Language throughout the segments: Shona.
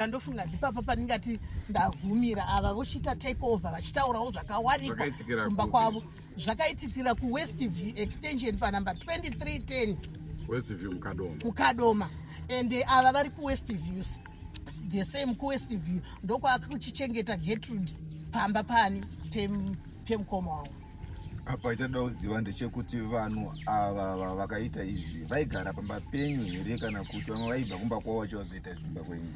Ndofunga ndipapa pandingati ndagumira. Ava vochiita take over vachitaurawo zvakawanikwa Zvakaitikira kumba kupi? kwavo. Zvakaitikira kuWestview Extension panumber 2310. Westview muKadoma. MuKadoma. And ava vari kuWestview, the same kuWestview, ndokwakuchichengeta Gertrude pamba pani pemukoma wangu. Apa ichada kuziva ndechekuti vanhu ava vakaita izvi vaigara pamba penyu here, kana kuti vamwe vaibva kumba kwavo vachivazoita izvi kumba kwenyu?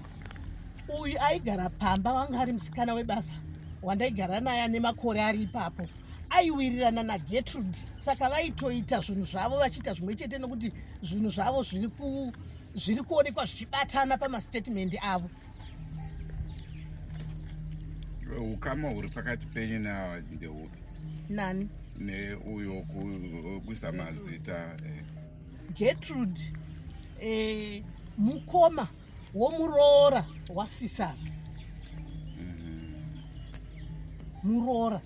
Uyu aigara pamba wanga ari musikana webasa wandaigara naye ane makore ari ipapo. Aiwirirana naGertrude, saka vaitoita zvinhu zvavo vachiita zvimwe chete, nokuti zvinhu zvavo zviri kuonekwa zvichibatana pamastatement avo. Ukama huri pakati penyu naava ndeupi? Nani? Neuyo wekuisa mazita. Gertrude mukoma womuroora wasisana muroora.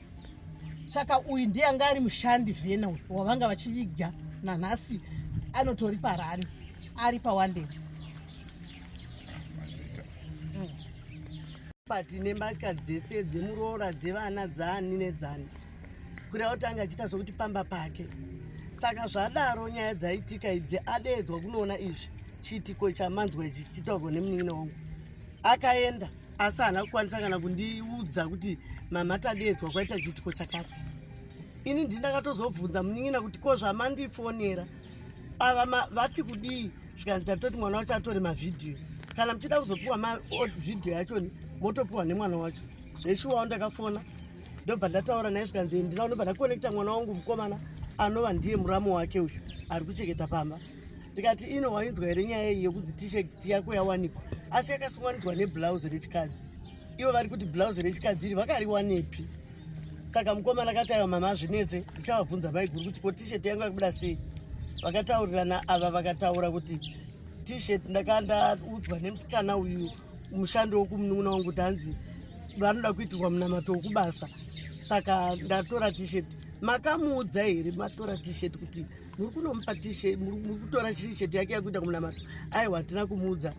Saka uyu ndiye anga ari mushandi vhena uyu wavanga vachiviga nanhasi, anotori parani ari pawanded. Mazita. Pati nembatya dzese dzemuroora, dzevana, dzaani nedzani, kureva kuti anga achiita sokuti pamba pake. Saka zvadaro, nyaya dzaitika idzi, adeedzwa kunoona izvi, chiitiko chamanzwa ichi chichitaurwa nemunin'ina wangu, akaenda, asi haana kukwanisa kana kundiudza kuti mama, tadeedzwa, kwaita chiitiko chakati. Ini ndini ndakatozobvunza munin'ina kuti ko zvamandifonera ava vati kudii? Zvikanzi tatoti mwana wacho atore mavhidhiyo, kana muchida kuzopiwa mavhidhiyo achoni motopiwa nemwana wacho. Zveshuwawo ndakafona, ndobva ndataura naye, zvikanzi ndina, ndobva ndakonekta mwana wangu mukomana anova ndiye muramu wake uyu ari kuchengeta pamba. Ndikati, ino wainzwa here nyaya iyi yekunzi T-shirt yako yawanikwa, asi yakasunganidzwa neblouse rechikadzi? Ivo vari kuti blouse rechikadzi iri vakariwanepi? Saka mukomana akati, aiwa mama, zvinetse, ndichavabvunza maiguru kuti ko T-shirt yangu yakubuda sei. Vakataurirana ava, vakataura kuti T-shirt ndakanga ndaudzwa nemusikana uyu mushandi wekumunun'una wangu kuti hanzi vanoda kuitirwa munamato wokubasa, saka ndatora T-shirt. Makamuudza here matora T-shirt kuti muri kunomupa T-shirt, muri kutora T-shirt yake yakuita kumunamato? Aiwa, hatina kumuudza.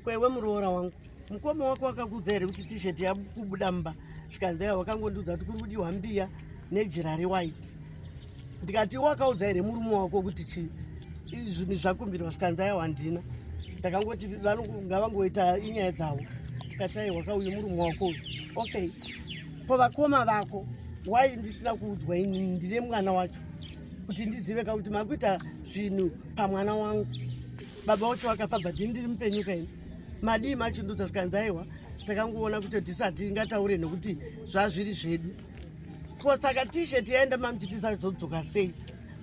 Kwewe muroora wangu, mukoma wako wakakuudza here kuti T-shirt yakubuda mumba? Zvikanzi aiwa, wakangondiudza kuti kuri kudiwa mbiya nejira rewhite. Ndikati, iwe wakaudza here murume wako kuti chi zvinhu zvakumbirwa? Zvikanzi aiwa, handina, ndakangoti ngavangoita inyaya dzavo. Tikati, aiwa kauyu murume wako uyu. Okay, ko vakoma vako, wai ndisina kuudzwa ini ndine mwana wacho, kuti ndizive kakuti makuita zvinhu pamwana wangu? Baba wacho vakafa, but ndiri mupenyu kaini, madii machindudza? Zvikanzi aiwa, takangoona kuti tisati ngataure nekuti zvazviri zvedu. Ko saka T-shirt yaenda mamuti tisazodzoka sei?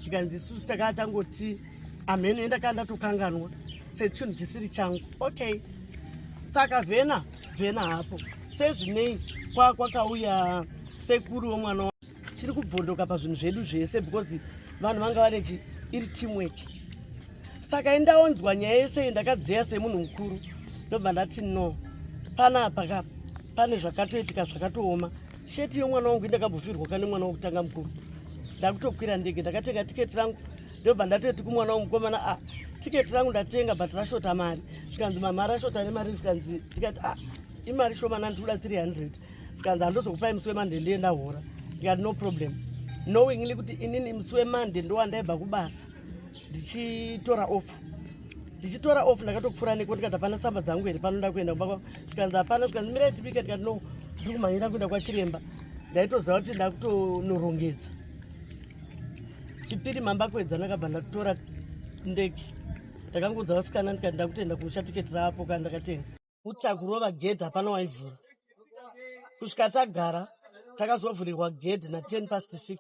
Zvikanzi isusu takaa tangoti amheno, endakaa ndatokanganwa sechinhu chisiri changu. Okay, saka vhena vhena hapo sezvinei kwakauya sekuru womwana chiri kubvondoka pazvinhu zvedu zvese, because vanhu vanga vane chi iri teamwork. Saka indaonzwa nyaya yese, ndakadzeya semunhu mukuru, ndobva ndati no, panapa kapa pane zvakatoitika zvakatooma. Sheti yomwana wangu indakambofirwa kane mwana wokutanga mukuru, ndakutokwira ndege, ndakatenga tiketi rangu, ndobva ndatoti kumwana womukomana, a tiketi rangu ndatenga, but rashota mari. Zvikanzi, mama, rashota nemari. Zvikanzi, ndikati, a imari shomana, ndikuda 300. Zvikanzi, handozokupai musi weMonday, ndiye ndahora. Ndikati, no problem, knowingly kuti inini musi weMonday ndowandaibva kubasa ndichitora off, ndichitora off. Ndakatopfuura neko, ndikati, hapana tsamba dzangu here panoda kuenda kumba kwangu? Zvikanzi, hapana. Zvikanzi, mirai tibike. Ndikati, no, ndiri kumhanyira kuenda kwachiremba. Ndaitoziva kuti ndakutonorongedza chipiri mamba kwedza. Ndakabva ndatora ndege, ndakangoudza vasikana, ndikati ndakutoenda kumusha, tiketi rapo kana ndakatenga. Kutakurova gedhi, hapana waivhura kusvika tagara. Takazovhurirwa gedhi na6:10.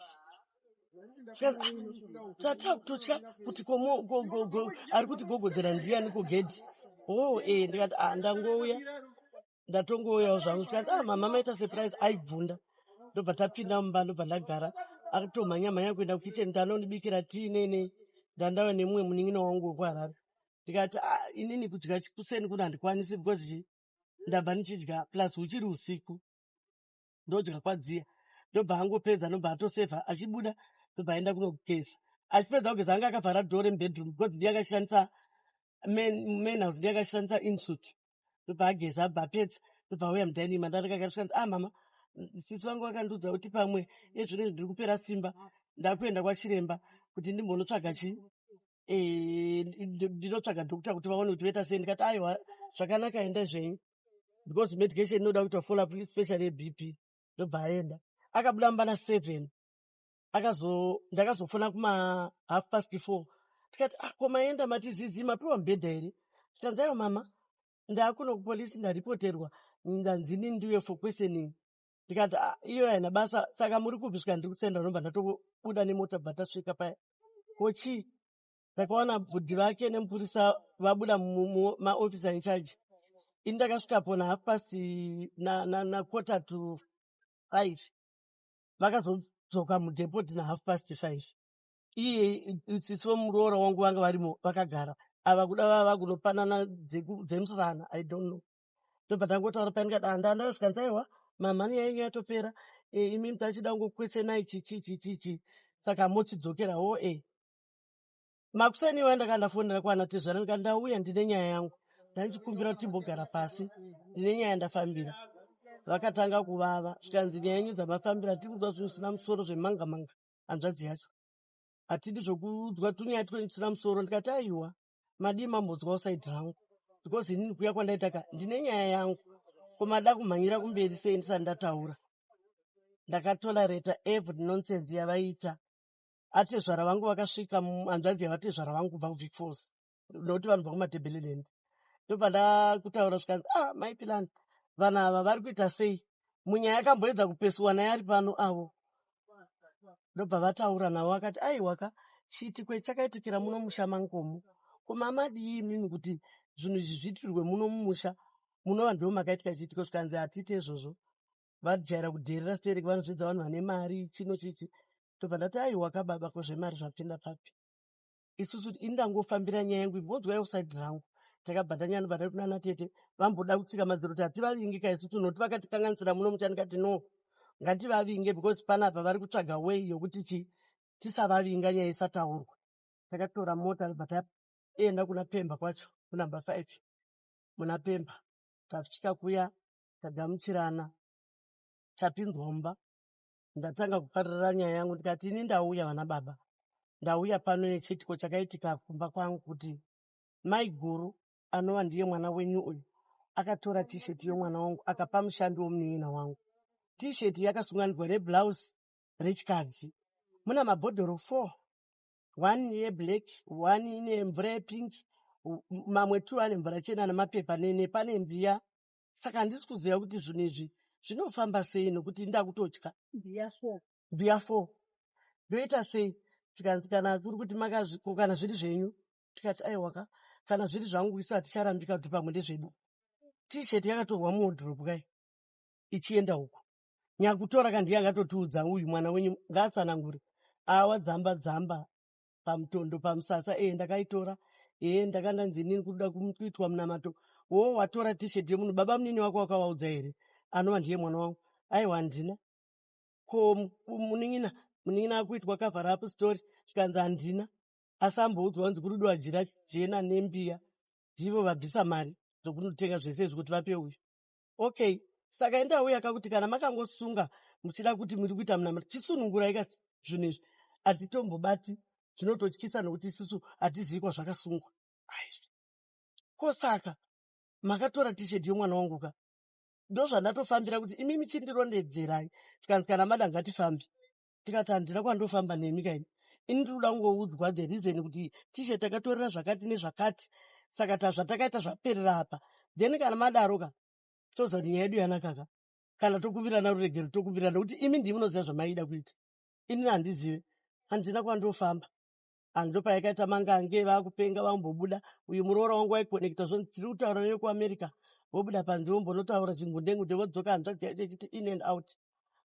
Tatakutotya kuti ari kuti gogodzera ndiani kugedhi? O e ndikati, a ndangouya, ndatongouyawo zvangu. Zvikati, a mama, maita surprise. Aibvunda. Ndobva tapinda mumba, ndobva ndagara. Akatomhanya mhanya kuenda kukicheni kuti anondibikira tii nei. Ndandauya nemumwe munin'ina wangu wekuHarare. Ndikati, "Ah, inini kudya kuseni kuno handikwanisi, because chi ndabva ndichidya, plus huchiri usiku, ndodya kwadziya." Ndobva angopedza, ndobva atosevha, achibuda, ndobva aenda kunogeza. Achipedza kugeza, anga akavhara door remubedroom because ndiye akashandisa main house, ndiye akashandisa en suite. Ndobva ageza, abva apedza, ndobva auya mudining mandandakagara. Zvikanzi, "Ah mama, sisi vangu vakandiudza kuti pamwe ezvino izvi ndiri kupera simba, ndakuenda kwachiremba kuti ndimbonotsvaga chi ndinotsvaga doctor kuti vaone kuti voita sei." Ndikati, "Aiwa, zvakanaka, enda zvenyu, because medication inoda kuitwa follow up, especially yeBP." Ndobva aenda, akabuda mumba na7. Akazo ndakazofona kuma 4:30, tikati, "Ah, ko maenda matizizi, mapiwa mubhedha here?" Tikanzi, "Aiwa mama, ndakuno kupolisi, ndaripoterwa, ndanzini ndiwe for questioning." Ndikati, "Ah, iyo haina basa, saka muri kupi?" Svika ndiri kusenda, ndobva ndatobuda nemota, bva tasvika paya kochi. Ndakaona bhudhi vake nemupurisa vabuda maofficer in charge. Ini ndakasvikapo na half past na 4:45. Vakazodzoka mudhepoti na 5:30. Iye sisi vomuroora wangu vanga varimo vakagara, ava kuda vava kunopanana dzemusana, I don't know. Ndobva tangotaura paya, ndikati, "Ah, ndandasvika." Nzaiwa mamhani yainge yatopera. Imi tachida kungokwesenai chichi chichi chi, saka mochidzokerawo. Makuseni iwayo ndakanga ndafonera kwana tezvara, ndikati, "Ndauya, ndine nyaya yangu, ndandichikumbira kuti timbogara pasi, ndine nyaya yandafambira." Vakatanga kuvava, zvikanzi, "Nyaya yenyu dzamafambira tiri kunzwa zvinhu zvisina musoro zvemanga manga, hanzvadzi yacho, hatidi zvokuudzwa tunyaya twenyu tusina musoro." Ndikati, "Aiwa, madii mambodzwawo side rangu, because inini kuya kwandaita ka ndine nyaya yangu, ko mada kumhanyira kumberi sei ndisati ndataura?" Ndakatolerata every nonsense yavaiita. Atezvara vangu vakasvika, hanzvadzi yavatezvara vangu kubva kuVic Falls, nokuti vanobva kuMatebeleland. Ndobva ndakutaura, zvikanzi, "Ah, maipilani, vanhu ava vari kuita sei?" Munyaya akamboedza kupesuwa naye ari pano avo. Ndobva vataura navo, vakati, "Aiwaka, chiitiko chakaitikira muno musha mangomo, ko mamadii imimi kuti zvinhu izvi zviitirwe muno mumusha munova ndo makaitika chiitiko?" Zvikanzi, "Hatiite izvozvo, vajaira kudherera stereki, vanozvidza vanhu vane mari chino chichi." Ndobva ndati, "Aiwaka baba, ko zvemari zvapinda papi? Isusu indangofambira nyaya yangu, imbonzwaiwo side rangu." Takabva tanyanya, ndobva tati kunana tete vamboda kutsika madziro kuti hativavingi ka isusu, nokuti vakatikanganisira muno mucha. Ndikati, "No, ngativavinge, because panapa vari kutsvaga way yokuti chi tisavavinga, nyaya isataurwa." Takatora mota, ndobva taenda kuna Pemba kwacho, kunumber 5 muna Pemba. Tasvika kuya, tagamuchirana, tapinzwa mumba. Ndatanga kuparira nyaya yangu, ndikati, "Ini ndauya, vana baba, ndauya pano nechiitiko chakaitika kumba kwangu, kuti mai guru anova ndiye mwana wenyu uyu akatora T-shirt yomwana wangu, akapa mushandi womunin'ina wangu. T-shirt yakasunganidzwa neblouse rechikadzi, muna mabhodhoro 4, one yeblack, one ine mvura yepink, mamwe two ane mvura chena, nemapepa nepane mbiya. Saka handisi kuziva kuti zvinhu izvi zvinofamba sei, nokuti ndakutotya." Mbiya 4. Mbiya 4, ndoita sei? Tikanzi, "Kana kuri kuti makazviko, kana zviri zvenyu." Tikati, "Aiwaka, kana zviri zvangu isu haticharambika kuti pamwe ndezvedu. T-shirt yakatorwa muwardrobe kai ichienda uku, nyakutora kandiye angatotiudza. Uyu mwana wenyu ngaatsanangure." Awa dzamba dzamba pamutondo pamusasa, "Ee, ndakaitora, ee, ndakandanzi inini kuda kuitwa munamato. Wo watora T-shirt yemunhu, baba munini wako wakavaudza here, anova ndiye mwana wangu?" "Aiwa, handina." "Ko munin'ina akuitwa cover up story?" Zvikanzi, "Handina, asi amboudzwa kunzi kuri kudiwa jira jena nembiya, ndivo vabvisa mari dzokunotenga zvese izvi kuti vape uyu." "Okay, saka indauya kakuti kana makangosunga muchida kuti muri kuita munamato, chisunungurai ka zvinhu izvi, hatitombobati, zvinototyisa nokuti isusu hatizivi kwazvakasungwa." Aizvi, "Ko saka makatora T-shirt yomwana wangu ka? Ndozvandatofambira kuti imimi chindirondedzerai." Tikanzi, "Kana mada ngatifambi." Tikati, "Handina kwandofamba nemi kaini, ini ndinoda kungoudzwa the reason kuti T-shirt takatorera zvakati nezvakati, saka tazvatakaita zvaperera apa. Then kana madaro ka, toziva kuti nyaya yedu yanakaka. Kana tokumbirana ruregero, tokumbirana, nokuti imi ndimi munoziva zvamaida kuita, inini handizive, handina kwandofamba." Handopayakaita mangange, vakupenga, vambobuda. Uyu muroora wangu waikonekta zvo, tiri kutaura nekuAmerica, vobuda panze, vombonotaura chingundengunde, vodzoka, hanzvadzi yacho ichiti in and out.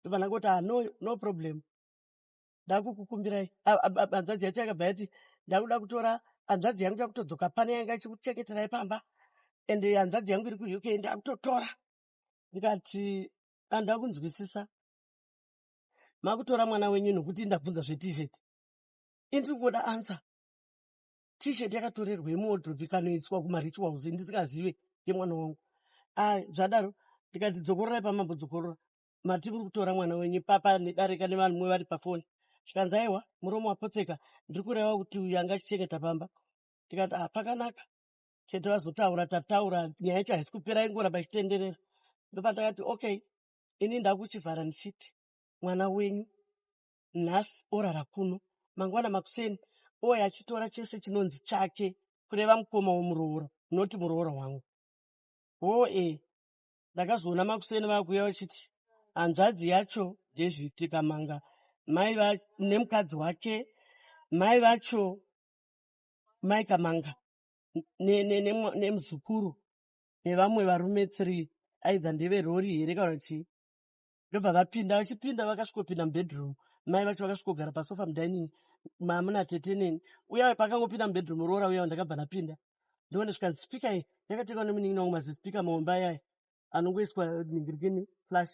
Ndobva ndangoti, "Ah, no, no problem, ndakukukumbirai." Hanzvadzi yacho yakabva yati, "Ndakuda kutora hanzvadzi yangu, yakutodzoka pane yanga ichikuchengeterai pamba, ende hanzvadzi yangu iri kuUK, ndakutotora." Ndikati, "Handa kunzwisisa, makutora mwana wenyu nokuti ndabvunza zveT-shirt. Indiri kungoda answer. T-shirt yakatorerwei muwardrobe ikanoiswa kumarituals ndisingazive yemwana wangu?" A zvadaro ndikati dzokororai pamambodzokorora mati muri kutora mwana wenyu papa nedarika nevanhu mwe vari pafoni. Zvikanzi aiwa muromo wapotseka ndiri kureva kuti uyu anga achichengeta pamba. Ndikati ah pakanaka. Tete vazotaura tataura nyaya yacho haisi kupera ingoramba ichitenderera. Ndopandakati okay ini ndakuchivhara ndichiti mwana wenyu nhasi orara kuno mangwana makuseni ouya achitora chese chinonzi chake kureva mukoma wemuroora not muroora wangu. Hoo e ndakazoona makuseni vakuuya vachiti hanzvadzi yacho David Kamanga mai va nemukadzi wake mai vacho mai Kamanga nemuzukuru nevamwe varume 3 aidza ndeverori here kana chii ndobva vapinda vachipinda vakasvikopinda mubedroom mai vacho vakasvikogara pasofa mudining mamuna tete neni uya pakangopinda mubedroom roora uya ndakabva ndapinda ndoona zvikanzi speaker iyi yakatengwa nemunin'ina wangu mazispeaker mahombe ayaya anongoiswa ningirikini flash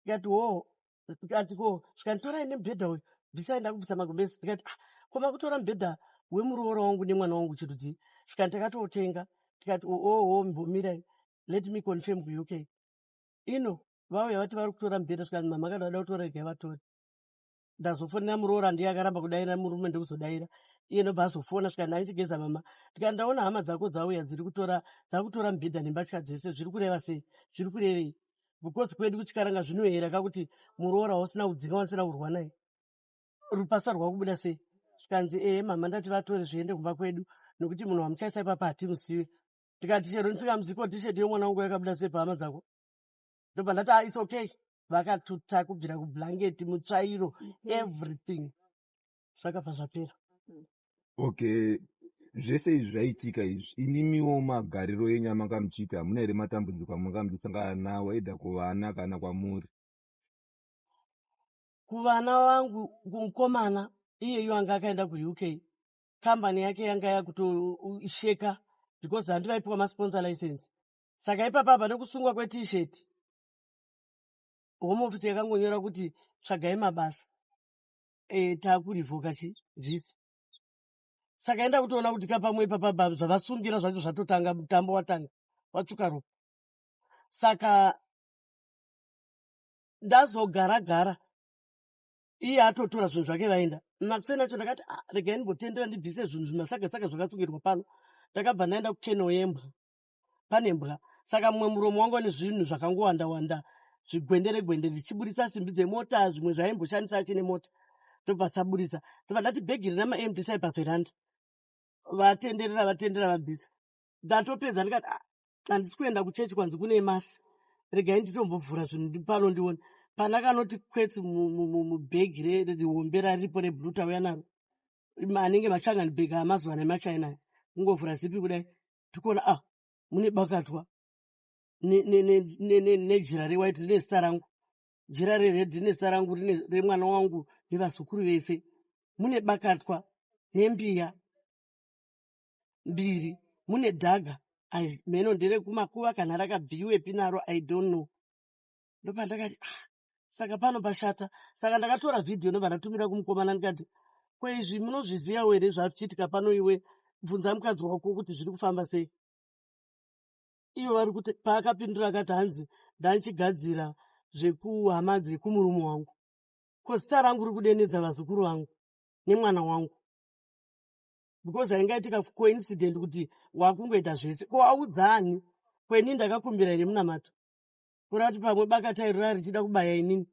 ndikati wo ndikati ko zvikanzi torai nemubhedha uyu bvisai ndakubvisa magumbezi ndikati ah ko makutora mubhedha wemuroora wangu nemwana wangu chirudzii zvikanzi takatoutenga ndikati oo mbomirai let me confirm kuUK ino vauya vati vari kutora mubhedha zvikanzi mama kana vada kutora regai vatore ndazofonera muroora ndiye akaramba kudaira murume ndikuzodaira iye ndobva azofona svika ndaichigeza mama ndikati ndaona hama dzako dzauya dziri kutora dzakutora mubhedha nembatya dzese zviri kureva sei zviri kurevei because kwedu kuchikaranga zvinoera kakuti muroora wausina kudzinga wasina kurwa naye rupasa rwakubuda sei zvikanzi ehe mama ndati vatore zviende kumba kwedu nokuti munhu wamuchaisa ipapa hatimuzive ndikati chero ndisingamuzivi ko t-shirt yemwana wangu yakabuda sei pahama dzako ndobva ndati ah, its okay vakatuta kubvira kublanket mutsvairo everything zvakabva zvapera. Okay zvese izvi zvaitika izvi imimiwo magariro enyu amanga muchiita hamuna here matambudziko amanga muchisangana nawo either kuvana kana kwamuri? Kuvana vangu kumukomana iyeyu anga akaenda kuUK kambani yake yanga yakutosheka because handi vaipiwa masponsor license saka ipapa apa nekusungwa kwet-shirt home office yakangonyora kuti tsvagai mabasa e, takurivhoka chi visa saka enda kutoona kuti kapamwe ipapa zvavasungira zvacho zvatotanga mutambo watanga watsvuka ropa saka ndazogara gara iye atotora zvinhu zvake vaenda makuseni acho ndakati ah, regai ndimbotendera ndibvise zvinhu zvimasaga saga zvakatsungirwa pano ndakabva ndaenda kukeno yembwa pane mbwa saka mumwe muromo wangu ane zvinhu zvakangowanda wanda zvigwendere gwendere ndichiburitsa simbi dzemota zvimwe zvaimboshandisa achine mota ndobva saburitsa ndobva ndati bhegi rina mamdisai paveranda vatenderera vatendera vabvisa ndatopedza ndikati ah, handisi kuenda kuchechi kwanzi kune masi regai nditombovhura zvinhu pano ndione pana kanoti kwetsi mubhegi rihombe raripo reblue tauya naro anenge machangani bhegi amazuva nemachina aya kungovhura zipi kudai ndikuona ah mune bakatwa nejira rewhite rine zita rangu jira rered rine zita rangu remwana wangu nevazukuru vese mune bakatwa nembiya mbiri mune dhaga mheno nderekumakuva kana rakabviwepi naro i don't know ndopandakati ah, saka pano pashata saka ndakatora vhidhiyo ndobva ndatumira kumukomana ndikati ko izvi munozvizivawo here zvachiitika pano iwe bvunza mukadzi wako kuti zviri kufamba sei iyo vari kuti paakapindura akati hanzi ndanchigadzira zvekuhama dzekumurume wangu ko zita rangu riri kudenedza vazukuru vangu nemwana wangu because haingaitika coincident kuti wakungoita zvese ko audzani kweni ndakakumbira here munamato kurati pamwe bakata iro rari richida kubaya inini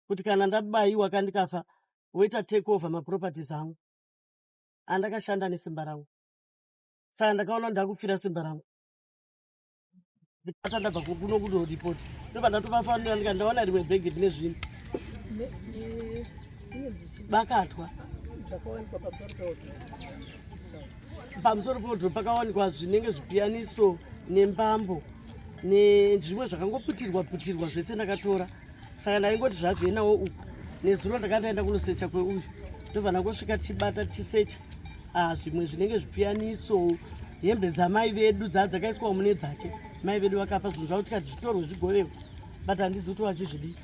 kuti kana ndabayiwa kandikafa voita take over maproperties angu andakashanda nesimba rangu saka ndakaona ndakufira simba rangu ata ndabva kuno kudoripoti ndobva ndatovafanira ndika ndaona rimwe bhegi rine zvinhu bakatwa pamusoro pewodro pakawanikwa zvinenge zvipiyaniso nembambo nezvimwe zvakangoputirwa putirwa zvese ndakatora saka ndaingoti zvavhenawo uku nezuro ndakanga ndaenda kunosecha kweuyu ndobva ndangosvika tichibata tichisecha ah, zvimwe zvinenge zvipiyaniso hembe dzamai vedu dzaa dzakaiswawo mune dzake mai vedu vakafa zvinhu zvavo tikati zvitorwe zvigovewo but handizi kuti vachizvidii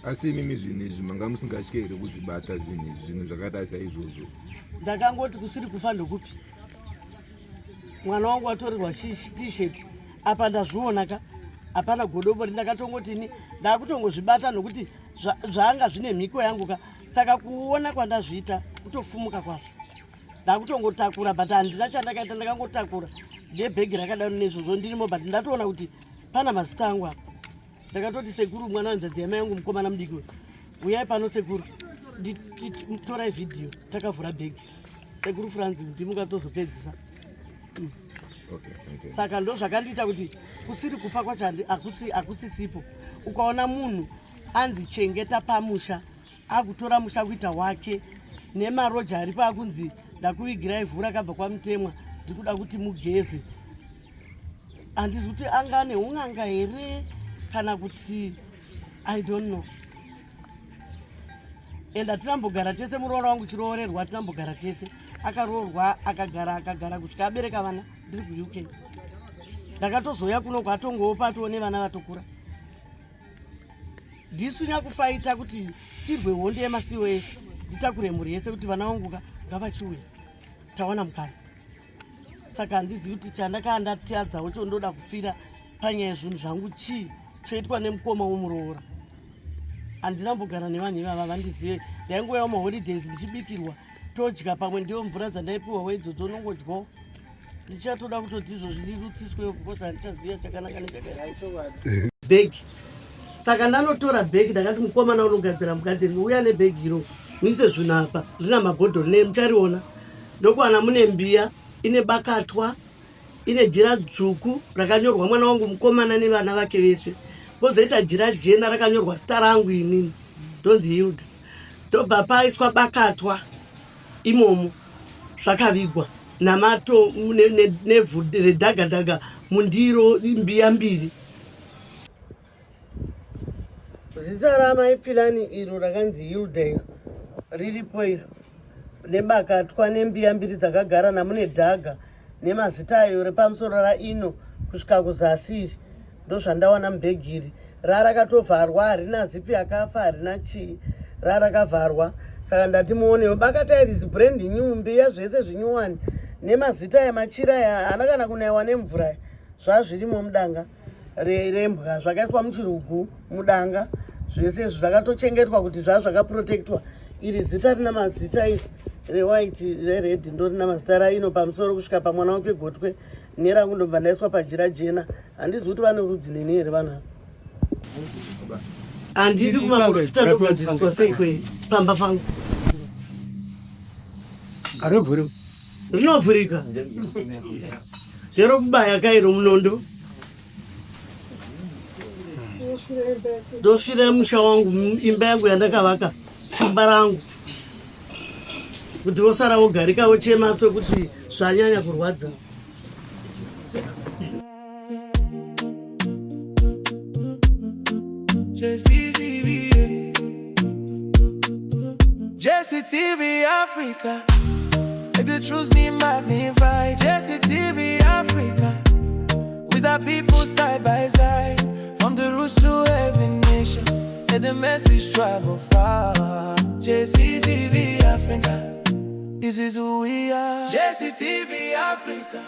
asi imimi zvinhu izvi manga musingatye here kuzvibata zvinhu izvi zvinhu zvakaita saizvozvo ndakangoti kusiri kufa ndokupi mwana wangu watorerwa t-shirt apa ndazviona ka Hapana godobori, ndakatongoti ini ndakutongozvibata nokuti zvanga zvine mhiko yangu ka. Saka kuona kwandazviita kutofumuka kwazvo, ndakutongotakura, but handina chandakaita, ndakangotakura ndebhegi rakadaro nezvozvo ndirimo, but ndatoona kuti pana mazita angu apa. Ndakatoti sekuru, mwana wenzvadzi yamai yangu mukomana mudiki uyu, uyai pano sekuru, torai vhidhiyo takavhura bhegi. Sekuru Franzi, ndimukatozopedzisa. Okay. Saka ndo zvakandiita kuti kusiri kufa kwacho hakusisipo. Ukaona munhu anzi chengeta pamusha, akutora musha kuita wake nemaroja aripo, akunzi ndakuvigirai ivhu rakabva kwaMutemwa, ndikuda kuti mugeze. Handizi kuti anga ane un'anga here kana kuti I don't know. And hatinambogara tese, muroora wangu chiroorerwa, hatinambogara tese. Akaroorwa akagara akagara kusvika abereka vana ndiri kuUK. Ndakatozouya kuno kwatongopa atione vana vatokura. Ndisu nyakufaita kuti tirwe hondo yemasiwo ese, nditakure mhuri yese kuti vana vangu ka ngavachiuya, tawana mukana. Saka handizivi kuti chandakaa ndatadzawo chondoda kufira panyaya yezvinhu zvangu chii choitwa nemukoma womuroora. Handina mbogara nevanhu ivava, vandizive. Ndaingouyawo maholidays ndichibikirwa, todya pamwe, ndiyo mvura dzandaipiwawo idzodzo, unongodyawo. Ndichatoda kutoti izvozvi ndirutsiswewo because handichaziva chakanaka nechakaipa. Bhegi, saka ndanotora bhegi, ndakati mukomana unogadzira mugadziri, uya nebhegi iro muise zvinhu apa, rina mabhodhoro ne muchariona. Ndokuwana mune mbiya ine bakatwa, ine jira dzvuku rakanyorwa mwana wangu mukomana nevana vake vese, pozoita jira jena rakanyorwa zita rangu inini, ndonzi Hilda. Ndobva paiswa bakatwa imomo, zvakavigwa namato nevhu redhagadhaga mundiro, mbiya mbiri. Zita ramai Pilani iro rakanzi Hilda iro riripo iro, nebakatwa nembiya mbiri dzakagara namune dhaga nemazita ayo repamusoro raino kusvika kuzasi. Iri ndozvandawana mubhegi iri, rarakatovharwa, harina zipi yakafa, harina chii, rarakavharwa. Saka ndati muonewo bakata iri is brand new, mbiya zvese zvinyowani, nemazita emachira aya haana kana kunaiwa nemvura, zvazvirimo mudanga rembwa, zvakaiswa muchirugu mudanga, zvese izvi zvakatochengetwa kuti zvaa zvakaprotectwa. Iri zita rina mazita iri rewhite, rered ndo rina mazita raino pamusoro kusvika pamwana wake gotwe nerangu, ndobva ndaiswa pajira jena. Handizi kuti vane rudzi neni here vanhu ava. Handidi kumaprofita, ndogadziswa sei kwe pamba pangu? Arovhuri. Rinovhurika nderokubaya kairo munondo. Ndosvira musha wangu, imba yangu yandakavaka, simba rangu, kuti vosara vogarika vochema sekuti zvanyanya kurwadza. JCTV, JCTV Africa. Let the truth be magnified. JCTV Africa. With our people side by side. From the roots to every nation. Let the message travel far. JCTV Africa. This is who we are. JCTV Africa.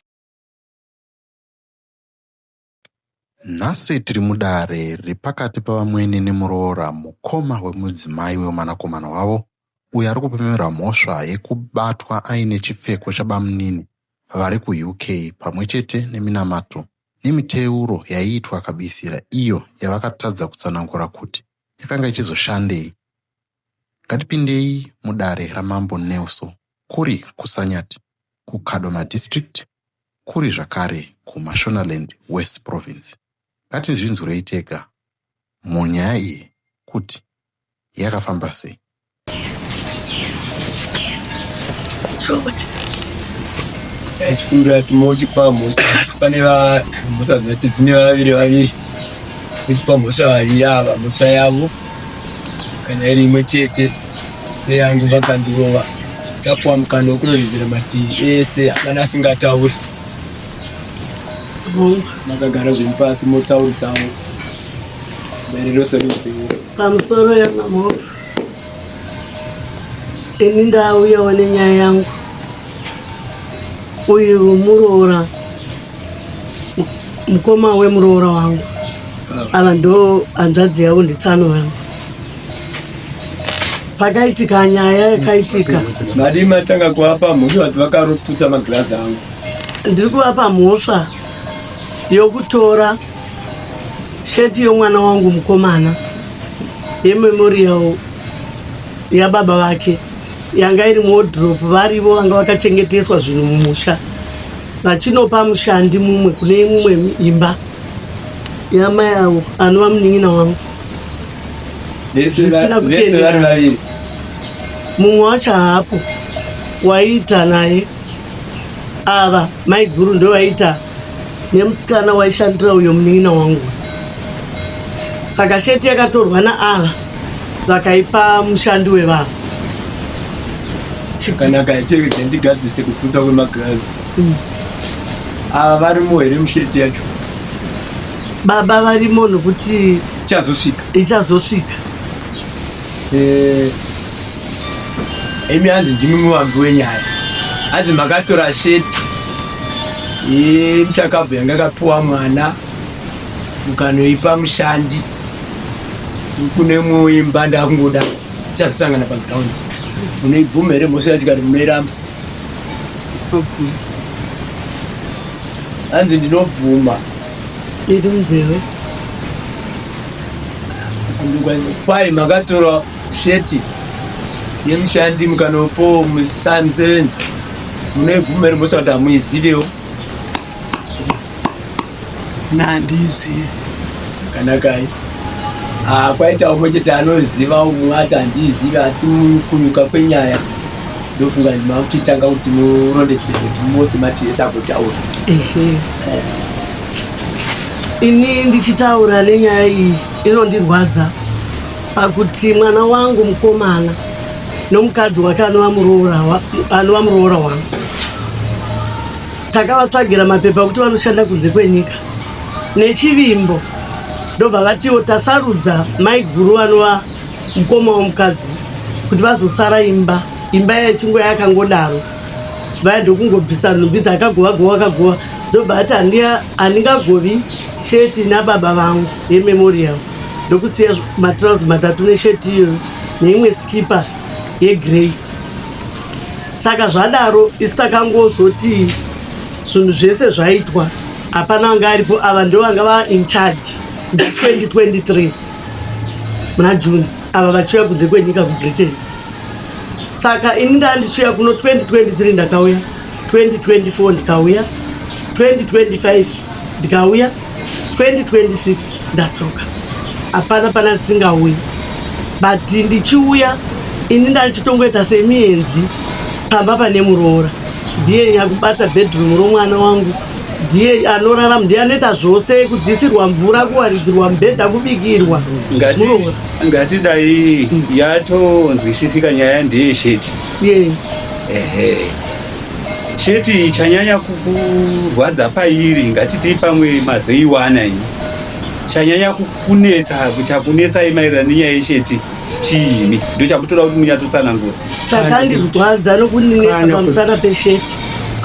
Nhasi tiri mudare riri pakati pavamwene nemuroora, mukoma wemudzimai wemwanakomana wavo uyo ari kupomerwa mhosva yekubatwa aine chipfeko chabamunini vari kuUK pamwe chete neminamato nemiteuro yaiitwa kabisira iyo yavakatadza kutsanangura kuti yakanga ichizoshandei. Ngatipindei mudare raMambo Nelson kuri kuSanyati, kuKadoma District, kuri zvakare kuMashonaland West Province. Ngatizvinzwirei tega munyaya iyi kuti yakafamba sei. Chikumbira timochipa mhosva, pane mhosva dzati dzine vaviri vaviri, tochipa mhosva vaviri ava mhosva yavo kana iri imwe chete neyangu. Vakandirova, tapuwa mukana wekurondedzera mativi ese, hapana asingatauri. Makagara zvenyu pasi motaurisawo maererano neupenyu. Pamusoro yamamhofu, ini ndauyawo nenyaya yangu. Uyu muroora, mukoma wemuroora wangu. Ava ndo hanzvadzi yavo, nditsano vangu. Pakaitika nyaya yakaitika. Madii matanga kuvapa mhosva kuti vakaroputsa magirazi angu? Ndiri kuvapa mhosva yokutora sheti yomwana wangu mukomana yememorial yababa vake yanga iri muwodhuropu, varivo vanga vakachengeteswa zvinhu mumusha, vachinopa mushandi mumwe kune imwe imba yamai avo anova munin'ina wangu. Zvisina kutenderana. Vari vaviri. Mumwe wacho haapo waiita naye. Ava maiguru ndo vaiita nemusikana waishandira uyo munin'ina wangu. Saka sheti yakatorwa naava vakaipa mushandi wevanhu. Chakanaka, chirege ndigadzise kuputsa kwemagirazi. Ava varimo here musheti yacho? Baba varimo nokuti Ichazosvika. Ichazosvika. Imi hanzi ndimi muvambi wenyaya. Hanzi makatora sheti yemushakabvu yanga yakapiwa mwana, mukanoipa mushandi kune imwe imba. Ndakungoda tichazosangana paground. Munoibvuma here mhosva yacho kati munoiramba? Hanzi ndinobvuma. Iri munzeve. Kwai makatora sheti yemushandi mukanopowo musevenzi. Munoibvuma here mhosva kuti hamuizivewo? Nandizivi. Kanakai. Ah, kwaita umwe chete anoziva, umwe ati handiizivi, asi mukunyuka kwenyaya ndofunga makuchitanga kuti murondedzere kuti mose mati yese agotaura. Ehe, ini ndichitaura nenyaya iyi inondirwadza pakuti mwana wangu mukomana nomukadzi wake anova muroora anova muroora wangu, takavatsvagira mapepa ekuti vanoshanda kunze kwenyika nechivimbo. Ndobva vatiwo tasarudza maiguru vanova mukoma womukadzi kuti vazosara imba. Imba yechinguva yakangodaro, vaya ndokungobvisa nhumbi dzakagova gova kagova. Ndobva ati handingagovi sheti nababa vangu yememorial, ndokusiya matrausi matatu nesheti iyoyo neimwe skipa yegrey. Saka zvadaro, isu takangozoti zvinhu zvese zvaitwa, hapana anga aripo. Ava ndo vanga va in charge 2023 muna June, ava vachiuya kunze kwenyika kuBritain. Saka ini ndaa ndichiuya kuno 2023, ndakauya 2024, ndikauya 2025, ndikauya 2026, ndadzoka. Hapana pana ndisingauyi, but ndichiuya ini ndandichitongoita semienzi pamba pane muroora. Ndiye nyakubata bedroom romwana wangu, ndiye anorarama, ndiye anoita zvose, kudzisirwa mvura, kuwaridzirwa mubhedha, kubikirwa. Muroora. Ngatidai yatonzwisisika nyaya ndeyesheti. Ye. Ehe, sheti chanyanya kukurwadza pairi, ngatiti pamwe mazoiwana ini, chanyanya kukunetsa, chakunetsai maererano nenyaya yesheti chiini? Ndo chakutoda kuti munyatsotsanangura. Chakandirwadza nokundinetsa Kana pamusana pesheti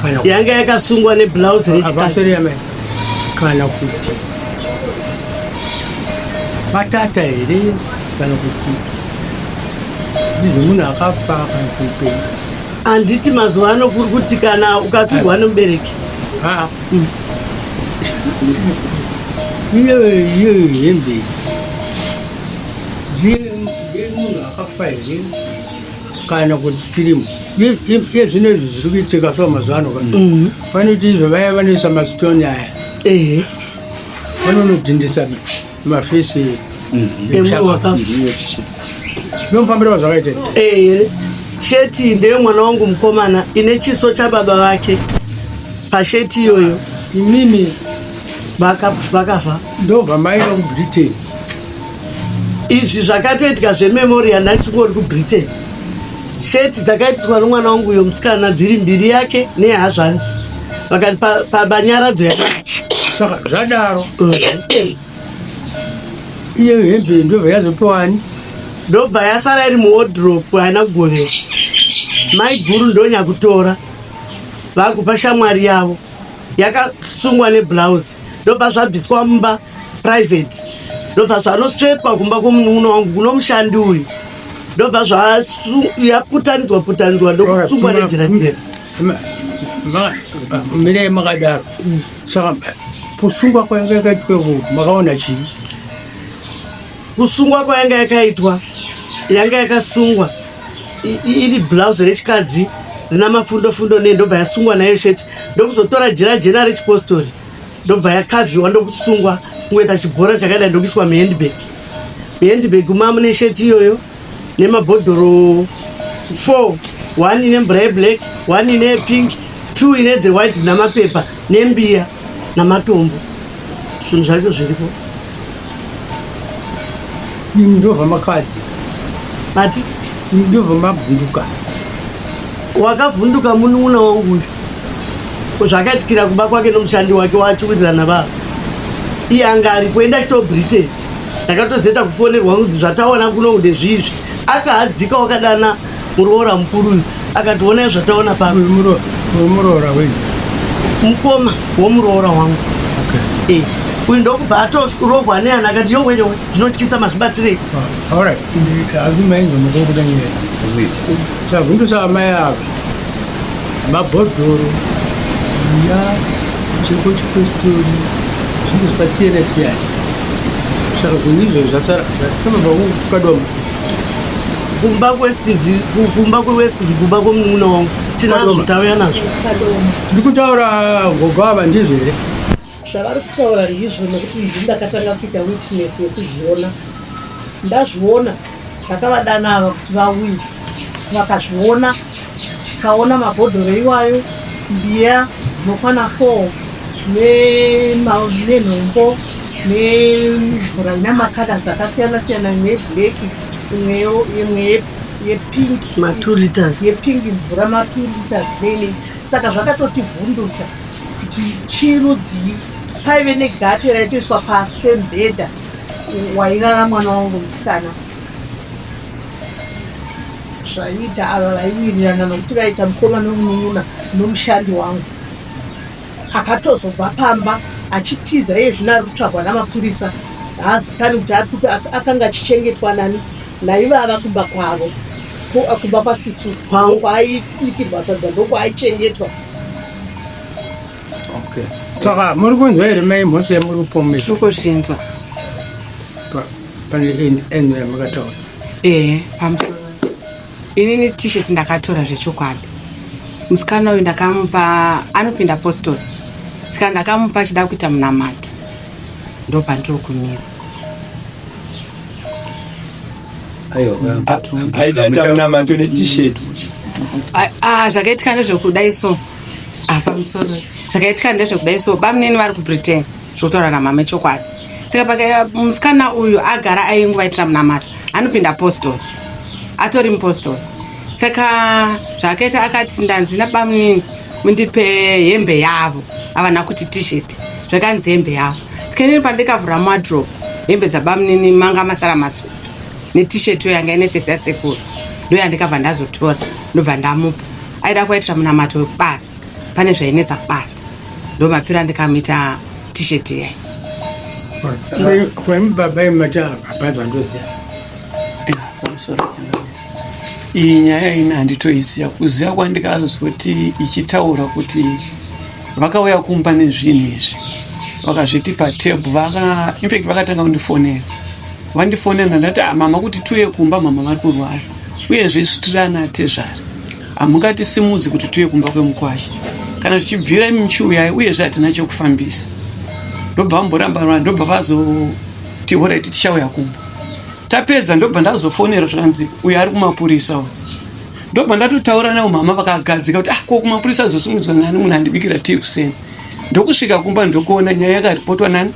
kana yanga yakasungwa neblouse rechikadzi. Avasori, kana kuti vatata here, kana kuti ndizvo munhu akafa kana kuti upenyu? Handiti mazuva ano kuri kuti kana ukafirwa nemubereki aa, iyo iyo hembe ndiye munhu akafa here kana kuti chirimo? Iye zvino izvi zviri kuitika so mazuva ano ka, vanoti izvo vaya vanoisa mastone aya, vanonodhindisa mafesi emunhu wakafa. Ndomufambira wazvakaita. Ehe, sheti ndeyemwana wangu mukomana, ine chiso chababa vake pasheti iyoyo. Imimi Vakafa. Ndobva maenda kuBritain? Izvi zvakatoitika zvememorial ndachingori kuBritain. Sheti dzakaitiswa nomwana wangu uyo musikana dziri mbiri, yake neyehazvanzi, vakati pabanyaradzo yaka Saka zvadaro, iyo hembe ndobva yazopiwani? Ndobva yasara iri muwardrobe, haina kugoverwa. Maiguru ndonyakutora vakupa shamwari yavo, yakasungwa neblouse. Ndobva zvabviswa mumba private. Ndobva zvanotsvetwa kumba kwomunun'una wangu kuno mushandi uyu, ndobva zvayaputanidzwa putanidzwa ndokusungwa nejira jena. Mirai makadaro. Saka kusungwa kwayanga yakaitwa makaona chii? Kusungwa kwayanga yakaitwa, yanga yakasungwa iri blouse rechikadzi rina mafundo fundo ne, ndobva yasungwa nayo sheti, ndokuzotora jira jena rechipostori, ndobva yakavhiwa ndokusungwa kungoita chibhora chakadai, ndokuiswa muhandbag. Muhandbag mamu nesheti iyoyo nemabhodhoro 4, 1 ine mvura yeblack, 1 ine pink, 2 ine dzewhite namapepa nembiya namatombo. Zvinhu zvacho zviripo. Ndobva makadzi mati ndobva mavhunduka. Wakavhunduka munun'una wangu uyu, zvakaitikira kumba kwake nomushandi wake waachiwirirana vavo. Iye anga aripo, enda achito Britain. Ndakatozoita kufonerwa kunzi zvataona kuno ndezviizvi. Akahadzika wakadana muroora mukuru uyu, akati onai zvataona pano. Muroora wenyu? Mukoma womuroora wangu. Okay. Eh, uyu ndokubva atorohwa neana, akati yowe yowe, zvinotyisa, mazvibatirei? Alright, asi mainzwa mukubuda nyaya. Chavhundusa amai ava mabhodhoro ya cheko chipostori, zvinhu zvakasiyana siyana. Saka zvinhu izvo zvasara zvatobva kukadoma. Kumba kwestv, kumba kwewest, kumba kwomunun'una wangu tinazvo, tauya nazvo. Tiri kutaura gogo ava, ndizvo here? Zvavari kutaura ndizvo, nekuti izvi ndakatanga kuita witness yekuzviona. Ndazviona, ndakavadana ava kuti vauye, vakazviona. Tikaona mabhodhoro iwayo, mbiya dzinokwana 4 nenhombo nemvura ina macolors akasiyana siyana, imwe yeblack, imwe yepink. Ma2 liters. Yepink mvura ma2 liters nene. Saka zvakatotivhundusa kuti chirudzii. Paive negate raitoiswa pasi pemubhedha wairara mwana wangu musikana. Zvaiita ava vaiwirirana nokuti vaita mukoma nomunun'una nomushandi wangu. Akatozobva pamba achitiza, iye zvino ari kutsvagwa namapurisa, haazikani kuti ari kupi, asi akanga achichengetwa nani naivava kumba kwavo, kumba kwasisu ndokwaaibikirwa sadza, ndokwaaichengetwa. Okay. Saka muri kunzwa here mai mhosva yamuri kupomera? Tiri kuzvinzwa. Pane eno yamakataura. Ehe, pamusoro. Inini t-shirt ndakatora zvechokwadi. Musikana uyu ndakamupa, anopinda postori. Saka ndakamupa achida kuita munamato. Ndopandiri kumira. Aida munamato netisheti? Zvakaitika ndezvekudai so. Pamusoro. Zvakaitika ndezvekudai so. Bamunini vari kuBritain. Zvokutaura namama chokwadi. Saka paka musikana uyu agara ainguvaitira munamato. Anopinda postori. Atori mupostori. Saka zvakaita akati ndanzi nabamunini mundipe hembe yavo. Havana kuti t-shirt. Zvakanzi hembe yavo. Saka inini pandikavhura wardrobe, hembe dzabamunini manga masara masutu netisheti yo yanga ine face yasekuru, ndo yandikabva ndazotora, ndobva ndamupa. Aida kuvaitira munamato wekubasa, pane zvainetsa kubasa, ndo mapiro andikamuita tisheti iyai. Kwemi baba imati hapana zvandoziva. Pamusoro, iyi nyaya ini handitoiziva. Kuziva kwandikazoti ichitaura kuti vakauya kumba nezvinhu izvi, vakazviti patebhu vaka, infact vakatanga kundifonera. Vandifonera, ndati, "Ah, mama, kuti tiuye kumba, mama vari kurwara, uyezve isu tiri ana tezvara, hamungatisimudzi kuti tiuye kumba kwemukwasha. Kana tichibvira imi muchiuyai, uyezve hatina chekufambisa." Ndobva vamboramba, ndobva vazoti, "Alright, tichauya kumba tapedza." Ndobva ndazofonera, zvakanzi uyo ari kumapurisa uyu. Ndobva ndatotaura navo, mama vakagadzika kuti, "Ah, ko kumapurisa azosimudzwa nani munhu andibikira tii kuseni?" Ndokusvika kumba, ndokuona nyaya yakaripotwa nani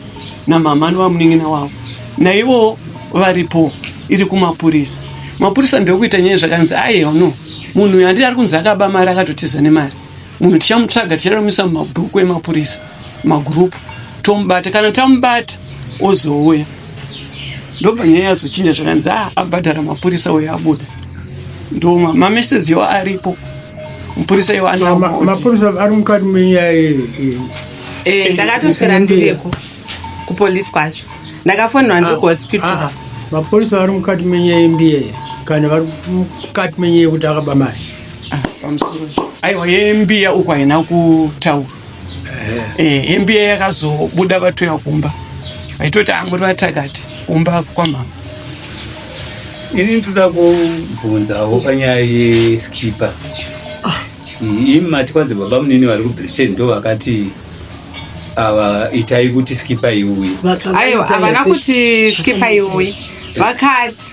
namama anova munin'ina wavo, naivowo varipo, iri kumapurisa. Mapurisa ndokuita nyaya, zvakanzi, "Aiwa, no, munhu uyu handiti ari kunzi akaba mari, akatotiza nemari. Munhu tichamutsvaga, ticharamisa mumabhuku emapurisa, magurupu, tomubata. Kana tamubata ozouya." Ndobva nyaya yazochinja, zvakanzi, "A, abhadhara mapurisa uyo, abuda." Ndo mameseji iwo aripo, mupurisa iwo anawo. Mapurisa ari mukati menyaya iyi? Ndakatoswera ndireko kupolisi kwacho. Ndakafonerwa ndiri kuhospital. Ah, ah. Mapurisa vari mukati menyaya yembiya here kana vari mukati menyaya yekuti akaba mari? Pamusoro. Aiwa, yembiya uku haina kutaura. Eh, yembiya yakazobuda vatoya kumba, vaitoti angori vatakati kumba kwamama. Ini ndoda kubvunzawo panyaya yeskipa. Imi mati kwanzi baba munini vari kuBritain ndo vakati ava itai kuti skipa iuye. Aiwa, havana kuti skipa iuye. Vakati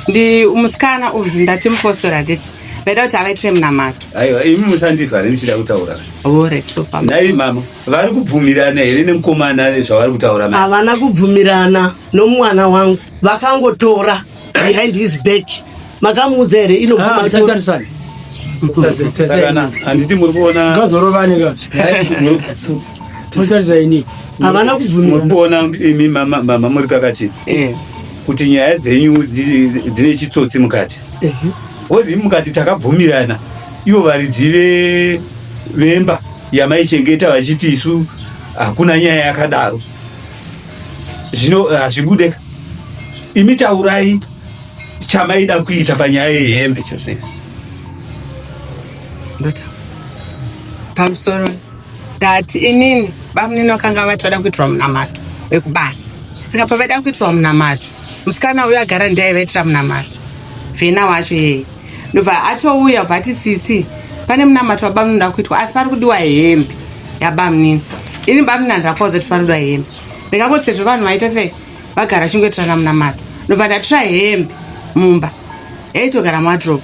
ndi musikana uyu, ndati mupostori, handiti vaida kuti avaitire munamato. Aiwa, imi musandivhare ndichida kutaura. Ore super. Nhai mama, vari kubvumirana here nemukomana zvavari kutaura mai? Havana kubvumirana nomwana wangu, vakangotora behind his back. Makamuudza here inokuti Ah, matora? musatarisane. Saka handiti muri kuona Ngazorovane ka. Mutarisa ini. Havana kubvumirana. Muri kuona imi mama, mama muri pakati kuti nyaya dzenyu dzine chitsotsi mukati. Kozi imi mukati takabvumirana, ivo varidzi vemba yamaichengeta vachiti isu hakuna nyaya yakadaro. Zvino hazvibude. Imi taurai chamaida kuita panyaya yehembe. Ndota. Pamusoro ndati inini bamunini vakanga vati vada kuitirwa munamato wekubasa. Saka pavaida kuitirwa munamato, musikana uyu agara ndiye aivaitira munamato, vhena wacho yeye ndobva atouya, bva ati sisi, pane munamato wabamunini uda kuitwa, asi pari kudiwa hembe yabamunini. Ini bamunini handirakuvaudza kuti pari kudiwa hembe. Ndikangoti sezvo vanhu vaita sei vagara vachingoitirana munamato, ndobva ndatora hembe mumba yaitogara muwadrobe,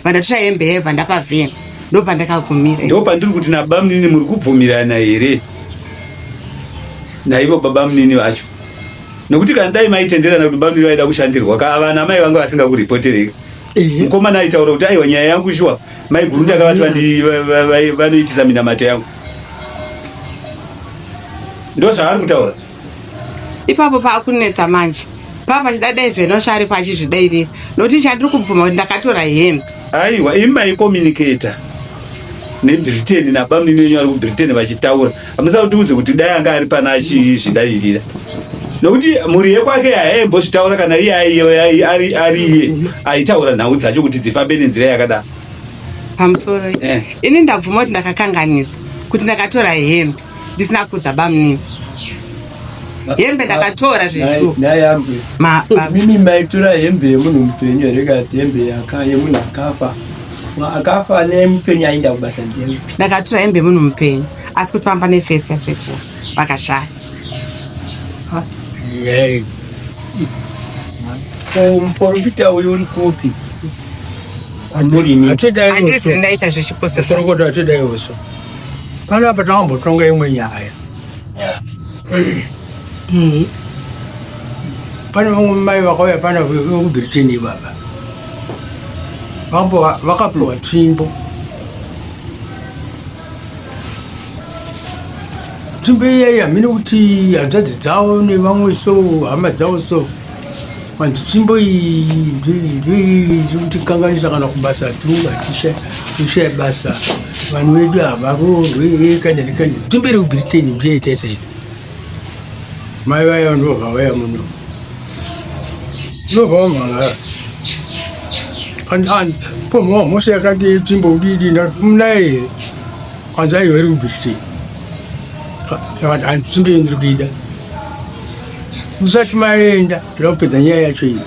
bva ndatora hembe yaibva ndapa vhena, ndopandakagumira. Ndo pandiri kuti nabamunini muri kubvumirana here naivo babamunini vacho? Nokuti kana dai maitenderana kuti bamunini vaida kushandirwa, ka vana mai vanga vasingakuripoterei. Mukomana aitaura kuti aiwa, nyaya yangu shuwa maiguru ndakavati vanoitisa minamato yangu, ndo zvaari kutaura. Ipapo paakunetsa manje, paa pachida dai vhena ari pachizvidairira, nokuti chandiri kubvuma kuti ndakatora hembe. Aiwa, imi maicommunicata neBritain nabamunini venyu vari kuBritain vachitaura, hamusa kutiudze kuti dai anga ari pana achizvidavirira, nokuti mhuri yekwake haimbozvitaura kana iye ari iye aitaura nhau dzacho kuti dzifambe nenzira yakadaro. Pamusoro, ini ndabvuma kuti ndakakanganisa, kuti ndakatora hembe ndisina kuudza bamunini. Hembe ndakatora zvezvo. Nhai mimi, maitora hembe yemunhu mupenyu here kana kuti hembe yemunhu akafa? Akafa nemupenyu aenda kubasa ndeupi? Ndakatora hembe yemunhu mupenyu, asi kuti pamba nefesi yasekuru vakashaya. Nhai. Ko muprofita uyu uri kupi? Kwamuri? Handisi ndaita zvechipostori. Sorokota, hatidai uso. Panapa takambotonga imwe nyaya. Pane vamwe mai vakauya pana vekuBritain ivava. Vakapiwa tsvimbo. Tsvimbo iyayi hamene kuti hanzvadzi dzavo nevamwe so, hama dzavo so. Vanzi tsvimbo iyi ndokutikanganisa kana kubasa tishaya basa. Vanhu vedu havaroorwe kana nekani. Tsvimbo iri kuBritain ndiyoita sei? Mai vaya ndobva vaya muno. Ndobva vamhangara. Pomhowa mhosva yakati tsvimbo udidi munaye here? Kwanzi aiwa, iri kuBritain. Saka hanzi tsvimbo iyi ndiri kuida. Musati maenda, toda kupedza nyaya yacho iyi.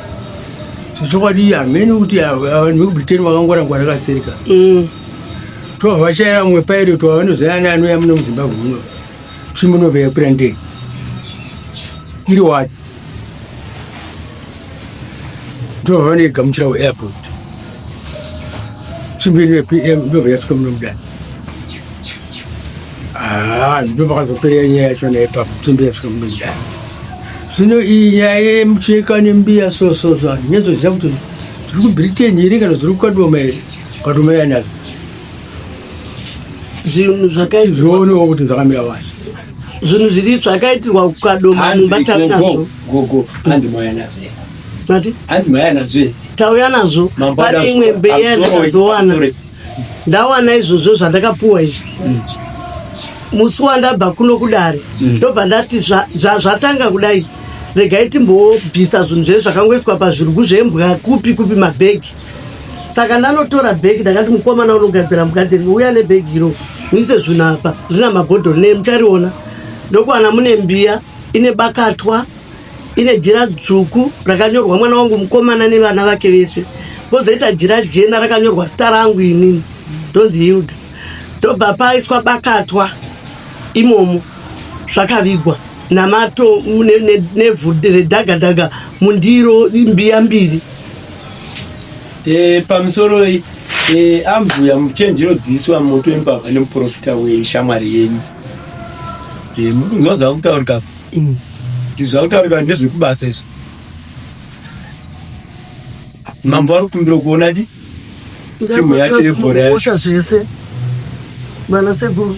Zvechokwadi hamene kuti vanhu vekuBritain vakangwarangwara katsereka. Tobva vachaira mumwe pilot wavanoziyana anouya muno muZimbabwe muno. Tsvimbo inobva yakwira ndege. Iri wati. Ndobva vanoigamuchira kuairport. Tsvimbo inobva yasvika muno mudare. Ah, ndo pakazopera nyaya yachona ipapo, tsvimbo yasvika muno mudare. Zvino iyi nyaya yemucheka nembiya so so so, handinyazoziva kuti zviri kuBritain here kana zviri kuKadoma here. Kadoma yanazvo. Zvinhu zvakaitirwa Zvionewo kuti zvakamira wani. Zvinhu zviri zvakaitirwa kuKadoma mumba tave nazvo. Gogo, hanzi mauya nazvo here? Mati? Hanzi mauya nazvo here? Tauya nazvo. Mambo Pane imwe mbeya yandakazowana. Sorry. Ndawana izvozvo zvandakapuwa izvi musi wandabva kuno kudare. Ndobva ndati zvatanga kudai. Regai timbobvisa zvinhu zvese zvakangoiswa pazvirugu zvembwa kupi kupi mabhegi. Saka ndanotora bhegi ndakati mukomana unogadzira mugadheni uya nebhegi iro muise zvinhu apa rina mabhodhoro ne muchariona. Ndokuwana mune mbiya ine bakatwa ine jira dzvuku rakanyorwa mwana wangu mukomana nevana vake vese kozoita jira jena rakanyorwa zita rangu inini ndonzi Hilda. Ndobva paiswa bakatwa imomo zvakavigwa namato nevhu redhaga dhaga mundiro mbiya mbiri. E, pamusoro e, ambuya muchenjero dziiswa moto wembavha nemuprofita weshamwari yenyu. E, muri kunzwa zvakutaurika kuti zvakutaurika ndezvekubasa izvo. Mambo vari kukumbira kuona chi timu yacho yebhora yacho. Zvese vana sekuru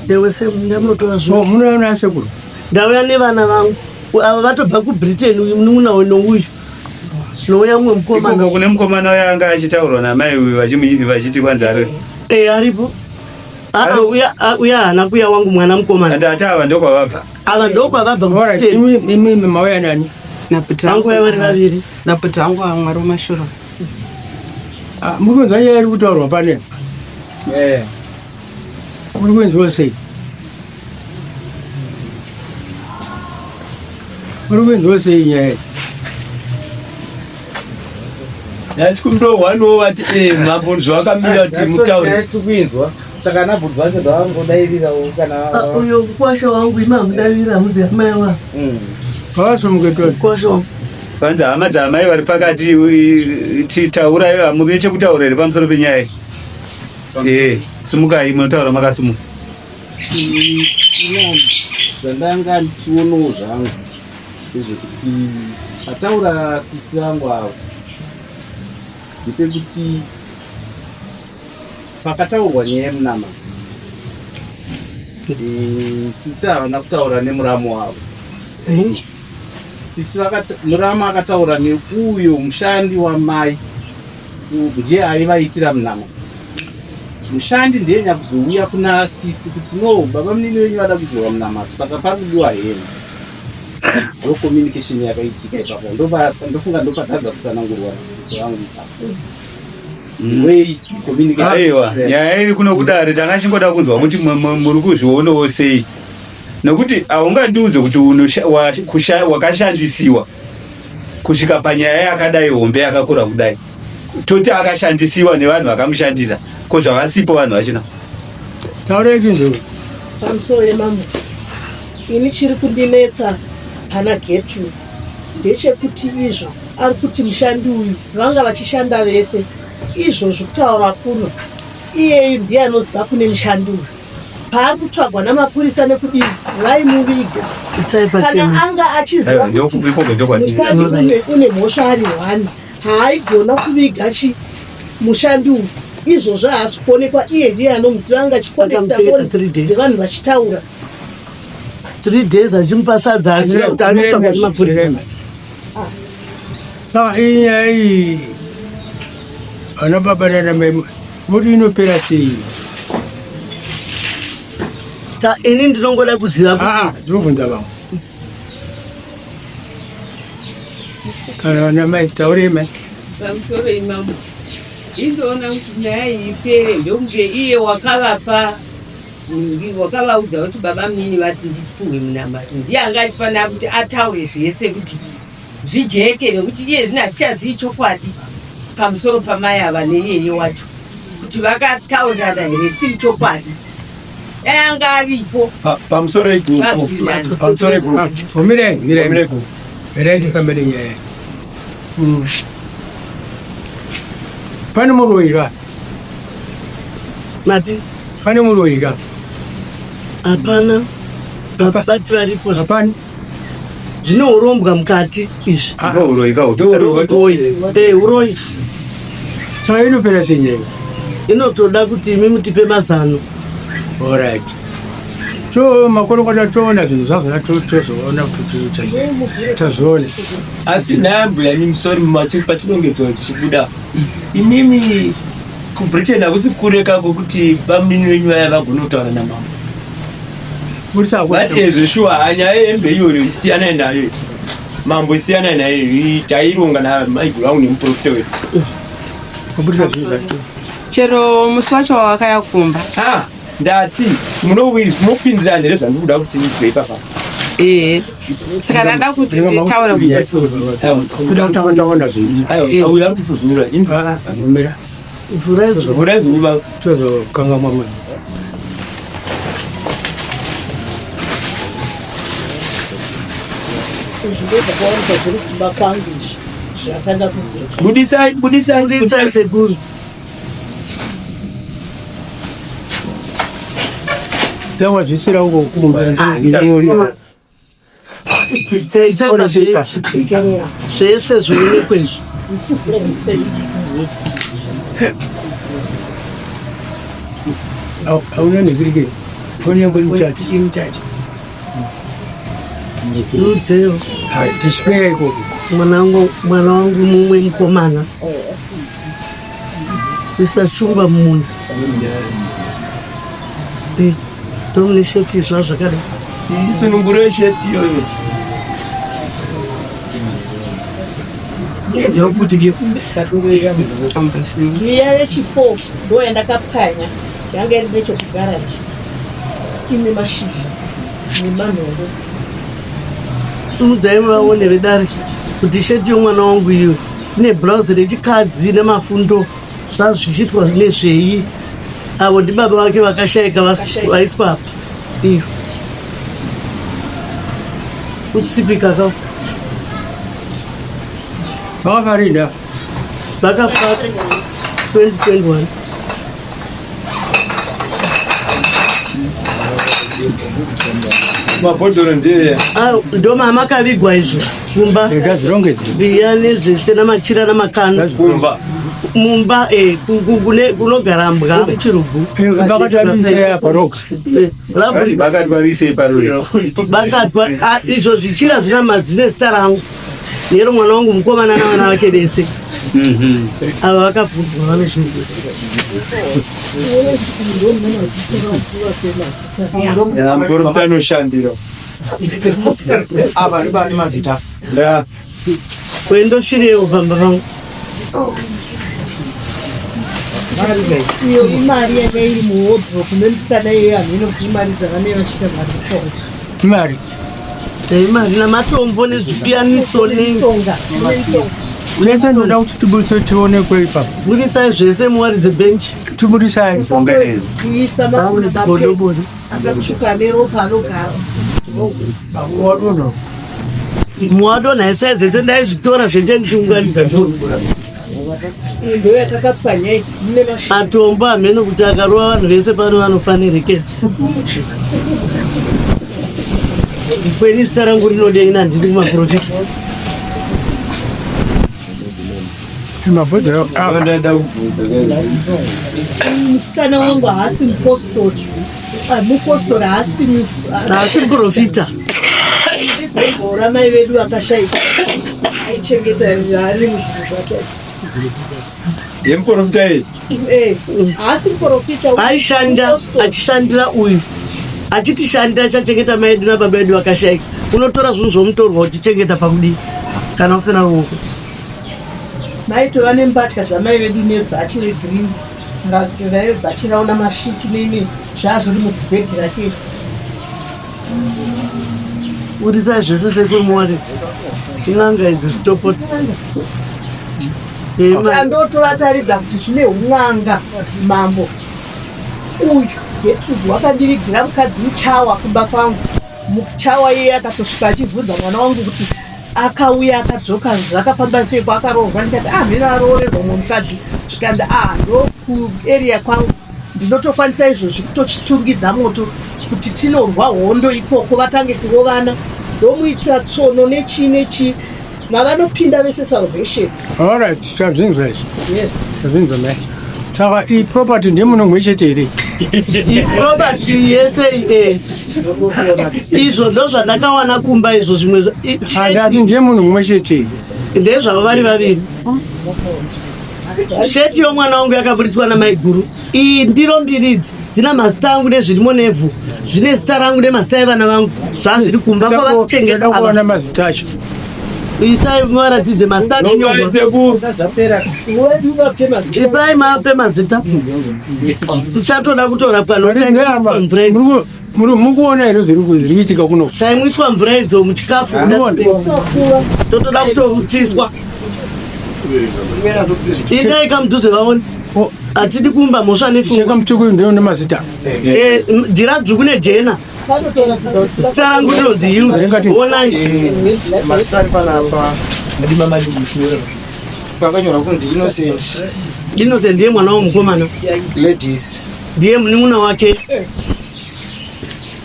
ndewese ndamunotora zvo. Oh, munoona sekuru. Ndauya nevana vangu ava vatobva kuBritain uyu munun'una we nouyu nouya mumwe mukomana. Ikoko kune mukomana uya anga achitaurwa namai uyu vachimuivi vachiti kwanzi ari. Eh aripo. Ah, uya ah, uya haana kuya wangu mwana mukomana. Ndati ava ndokwavabva. Ava ndokwavabva Alright, kuBritain. imi imi mauya nani? Naputi Vangu vangu vari vaviri. Naputi vangu vamwari wemashura. Ah, muri kunzwa nyaya iri kutaurwa pane? Eh. Muri kuinzwa sei? Muri kuinzwa sei nyaya iyi? Ndachikumbira hwaniwo vati eh mambo zvakamira kuti mutaure. Tiri kuinzwa saka ana bhudhi vacho ndavangodairirawo kana Ah, uyo mukwasha wangu imi hamudavirira hamudzi amai wa. Ngavasimuke toni. Mukwasha wangu. Kwanzi hama dzaamai vari pakati taurai hamune chekutaura here pamusoro penyaya iyi? Eh, simukai munotaura makasimuka. Zvandanga ndichionawo zvangu ndezvekuti pataura sisi vangu avo ndepekuti pakataurwa nyaya yemunama, sisi havana kutaura nemuramu wavo. Sisi muramu akataura neuyo mushandi wamai ndiye aivaitira munama. Mushandi ndiye nyakuzouya kuna sisi kuti no, baba munini wenyu vada kuitirwa munamato saka pari kudiwa hembe. Ndo communication yakaitika ipapo. Ndofunga ndopatadza kutsanangurwa sisi vangu ipapo. The way communication. Aiwa, nyaya iri kuno kudare tanga chingoda kunzwa kuti muri kuzvionawo sei, nekuti haungandiudze kuti wakashandisiwa kusvika panyaya yakadai hombe yakakura kudai. Toti akashandisiwa nevanhu vakamushandisa, ko zvavasipo vanhu vachina? Taurai tinzwe. Pamusoro yemambo, ini chiri kundinetsa pana Gertrude ndechekuti izvo ari kuti mushandi uyu vanga vachishanda vese. Izvozvi kutaura kuno iyeyu ndiye anoziva kune mushandi uyu paari kutsvagwa namapurisa nekudii vaimuviga. Isai pachena. Kana anga achiziva Aiwa, kuti ikoko ndokwati- mushandi une mhosva ari one, haaigona kuviga chi mushandi uyu. Izvozvo haasi kuonekwa, iye ndiye anomuziva anga achikonekta Akamuchengeta foni 3 days. nevanhu vachitaura. 3 days achimupa sadza asina kuti ari kutsvagwa nemapurisa. Saka iyi nyaya iyi vana baba nana mai voti inopera sei? Ini ndinongoda kuziva kuti Ah, ndinobvunza vamwe. Kana vana mai taurei mai. Pamusoro imambo, indoona kuti nyaya iyi ipere ndokunge iye wakavapa wakavaudza kuti baba munini vati ndipuhwe munamato, ndiye anga achifanira kuti ataure zvese kuti zvijeke, nekuti iye zvino hatichazivi chokwadi pamusoro pamai ava neiyeye wacho kuti vakataurirana here chiri chokwadi. Dai anga aripo. Pamusoro iguku. Vabvumirana. Pamusoro iguku. Mirai, mirai. Mirai iguku. Mirai ndifambe nenyaya. Pane muroyi ka? Mati? Pane muroyi ka? Hapana. Vabati varipo. Hapana. Zvine urombwa mukati izvi. Ndo uroyi ka? Uroyi. Eh, uroyi. Saka inopera sei nyaya? Inotoda kuti imi mutipe mazano. Alright. To makorokota toona zvinhu zvazvona tozoona kuti tazoona. Asi nhai mbuya imi musori patinongedzwa tichibuda imimi kuBritain hakusi kureka kwekuti bamunini venyu vaya vagone kutaura namambo. But ezvo shuwa nyaya yehembe iyoyo isiyanai nayo. Mambo siyana naye, taironga namaiguru angu nemuprofita wedu. Chero musi wacho wawakaya kumba. Ah, ndati munopindirana here zvandiri kuda kuti ndibve ipapa? Ee, saka ndada kuti nditaure kuda kutanga ndaona zvinhu. Aiwa, uyu ari kufuzunura. Mira. Vhurai zvinhu baba. Tozokangamwa mwana. Izvi ndozvakawanikwa zviri kumba kwangu izvi zvakanga kugeza. Budisai, budisai, budisai sekuru. Ndawazvisira uko kumba. Zvese zvionekwe izvi. Hauna nekirike. Foni yangu iri muchachi, iri muchachi. Ndudzeyo. Hai, display ikoko. Mwana wangu, mwana wangu mumwe mukomana. Kuisa shumba mumunda. Eh, ndomune sheti zva zvakadai. Isunungure sheti iyoyo. Iya yechi4 ndo yandakapwanya yanga iri nechekugaraji ine mashizha nemanhoro. Sumudzai vaone vedare kuti sheti yomwana wangu iyo ine blouse rechikadzi nemafundo zvazvichiitwa nezvei avo ndibaba vake vakashaika vaiswa apa iyo kutsipika ka Vakafa rini? Vakafa 2021. Mabhodhoro ndiye. Ah, ndo mamakavigwa izvo kumba. Rega zvirongedze. Biya nezvese namachira namakanda. Kumba. Mumba eh kune kunogara mbwa chirugu. Bakatwa paroga. Bakatwa rise paroga. Bakatwa ah, izvo zvichira zvina mazina ezita rangu. Nero mwana wangu mukomana navana vake vese. Ava vakabvunzwa vanozviziva. Muprofita anoshandira. Ava ribani mazita. Ya. Kuendoshirewo pamba pangu. Iyo imari yanga iri muwodropu memusikana iyoyo hameno kuti imari dzavanee vachiita mari kutsonga. Imari. Imari namatombo nezvipiyaniso nemishonga. Yese ndoda kuti tiburitse tionekwe ipapo. Buritsai zvese muwaridze benchi. Tiburitsai. Kuisa magodobori akatsvuka neropa anogara. Wadonha. Muwadonha isai zvese ndaizvitora zvese ndichiunganidza. Ndo yatakapwanya iyi mune mashizha. Matombo hameno kuti akarova vanhu vese pano vanofanireke. Kweni zita rangu rinodei nandiri kumaprofita. Mabhodhoro Ndada kubvunza. Musikana wangu haasi mupostori. Ah, Mupostori haasi Haasi muprofita. Gogo ramai vedu vakashaika. Aichengeta ari muzvinhu zvake. Yemuprofita iyi. Eh, haasi muprofita. Aishanda achishandira uyu achitishandira achachengeta mai edu nababa edu vakashaika. Unotora zvinhu zvomutorwa uchichengeta pakudii kana usina ruoko. Maitova nembatya dzamai vedu nebhachi regreen raive bhachi raona mashitu nene zvazviri muzibhegi rake. Buritsai zvese sekuru muwaridzi. In'anga idzi zvitopota. Chandotovataridza kuti zvine un'anga mambo uyu Getrude wakandivigira mukadzi muchawa kumba kwangu. Muchawa iye akatosvika achibvunza mwana wangu kuti akauya akadzoka zvakafamba sei kwaakaroorwa ndikati ah mheno aroorerwa mumwe mukadzi zvikanzi ah ndokuarea kwangu ndinotokwanisa izvozvi kutochitungidza moto kuti tinorwa hondo ikoko vatange kurovana ndomuitira tsono nechii nechii mavanopinda vese salvation. Alright, tazvinzwa izvi. Yes. Tazvinzwa mai. Saka iyi property ndemuno mumwe chete here? Property yese eh, izvo ndozvandakawana kumba izvo zvimwe Handati ndemunhu mumwe chete. Ndezvavo vari vaviri. Sheti yomwana wangu yakaburitswa namaiguru. Iyi ndiro mbiri idzi dzina mazita angu nezvirimo nevhu. Zvine zita rangu nemazita evana vangu. Zvazviri kumba kwavakuchengeta ava. Kuona mazita acho. Isai muvaratidze mazita akanyorwa. Ipai mape mazita. Tichatoda kutorapwa nokuti mvura idzo. Mukuona here zviri kuitika kuno? Taimwiswa mvura idzo muchikafu. Totoda kutorutsiswa. Indai kamudhuze vaone. Hatidi kuumba mhosva nefungwa. Cheka mutuku ndio nemazita. Eh, jira dzvuku nejena. Zita rangu rinonzi Hilda. Onai. Mazita ari panapa. Ndima madiki. Pakanyorwa kunzi Innocent. Innocent ndiye mwana womukomana. Ladies. Ndiye munin'una wake.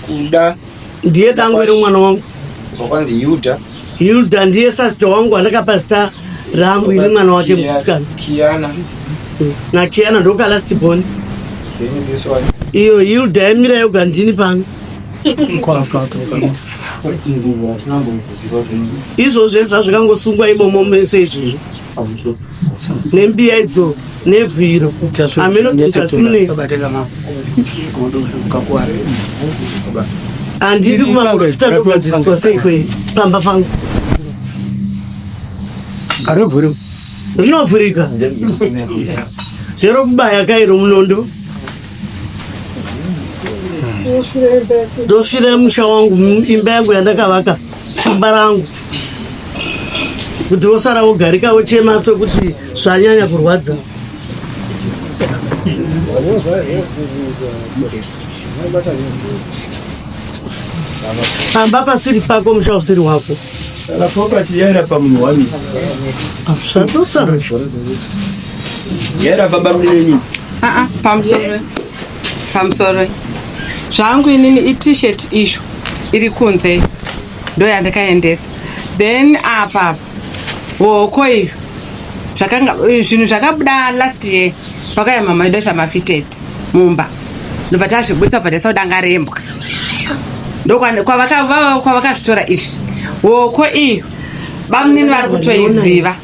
Kuda. Ndiye dangwe remwana wangu. Kwanzi Hilda. Hilda ndiye sasita wangu andakapa zita rangu ini mwana wake musikana. Kiana. Na Kiana ndokalast born. Then this one. Iyo Hilda yamira yoga ndini pano. Izvozvo zvese zvazvikangosungwa imomo mese izvozvo. Nembiya idzo nevhiro. Ameno tikasimune. Handidi kumaprofita ndogadziswa sei kwe pamba pangu. Arovhuri. Rinovhurika. Nderokubaya kairo munondo. Ndosvira musha wangu imba yangu yandakavaka simba rangu. Kuti wosara wogarika wochema sekuti zvanyanya kurwadza. Pamba pasiri pako musha usiri wako. Kana property yairapa munhu wani. Zvatosara. Yairapa bamunini. Ah ah, pamusoro. Pamusoro. Zvangu inini i-t-shirt ishu iri kunze ndo yandakaendesa. Then apa hoko iyo zvakanga zvinhu zvakabuda last year pakauya mama yedu aisa mafitted mumba ndobva tazvibudisa bva taisa kudanga rembwa ndokwavakazvitora izvi hoko iyo bamunini vari kutoiziva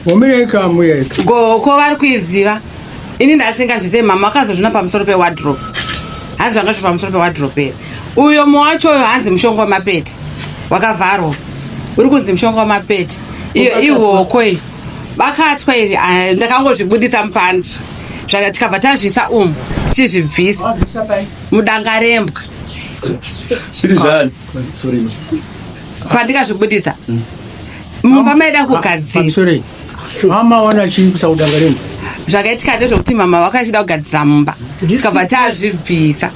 goko vari kuiziva ini ndasingazvizive mama vakazozvina pamusoro pewadrop hanzi zvanga zviri pamusoro pewadrop here uyo muwacho uyo hanzi mushonga wemapete wakavharwa uri kunzi mushonga wemapete iyo ihoko iyo bakatwa iri ah, ndakangozvibuditsa mupandi zvaka tikabva tazviisa umu tichizvibvisa mudanga rembwa zviri zvani pandikazvibuditsa mumba maida kugadzira mama wana chii kusaudanga rembwa zvakaitika ndezvekuti mama vakachida kugadzira mumba tikabva tazvibvisa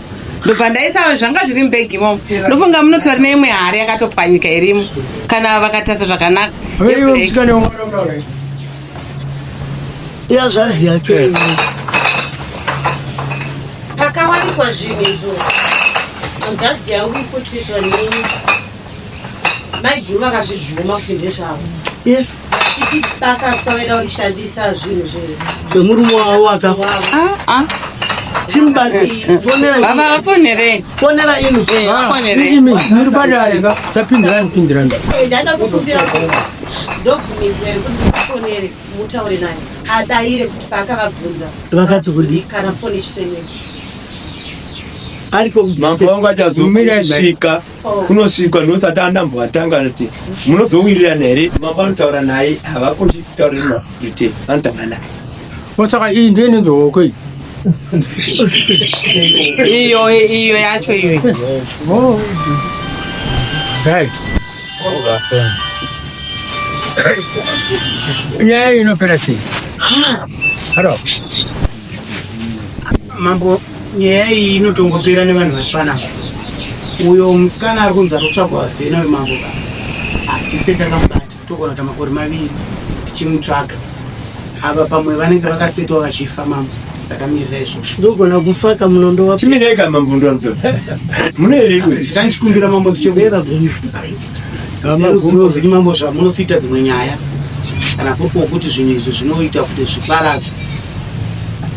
ndobva ndaisa zvanga zviri mubhegi imomo ndofunga munotori neimwe hari yakatopwanyika irimo kana vakatarisa zvakanaka yazvanzi yake pakawanikwa zvinhu izvo hanzvadzi yangu ikuti zvonini maiguru vakazvibvuma kuti ndezvavo yes chiti pakakaveda kurishandisa zvinhu zvemurume wavo akafa ah, ah. timubati fonera baba vafonerei fonera inu eh, vafonerei muri padare ka sapindirani pindirani eh, ndada kukumbira ndobvumidzwa here kuti mufonere mutaure naye adaire kuti paakavabvunza vakati kudii kana foni ichitenei ariko mambo wangu achazosvika kunosvikwa ndosati andambo atanga anoti munozowirirana here mambo anotaura naye havakoshi kutaura nemabrite vanotaura naye saka iyi ndiyo inonzi hoko iyi iyo iyo yacho iyo oh. right nyaya inopera sei haro Mambo, nyaya iyi inotongopera nevanhu vari panapa. Uyo musikana ari kunzi ari kutsvagwa vhena wemambo ka hatife takamubata togona kuita makore maviri tichimutsvaga ava pamwe vanenge vakasetwa vachifa mambo takamirira izvozvo ndogona kufa kamunondo wa chimireka mambo ndonzo mune here iwe ndanichikumbira mambo ndichekuera ruzivo zvenyu mambo zvamunosiita dzimwe nyaya kana kuri kwokuti zvinhu izvi zvinoita kuti zviparadzwe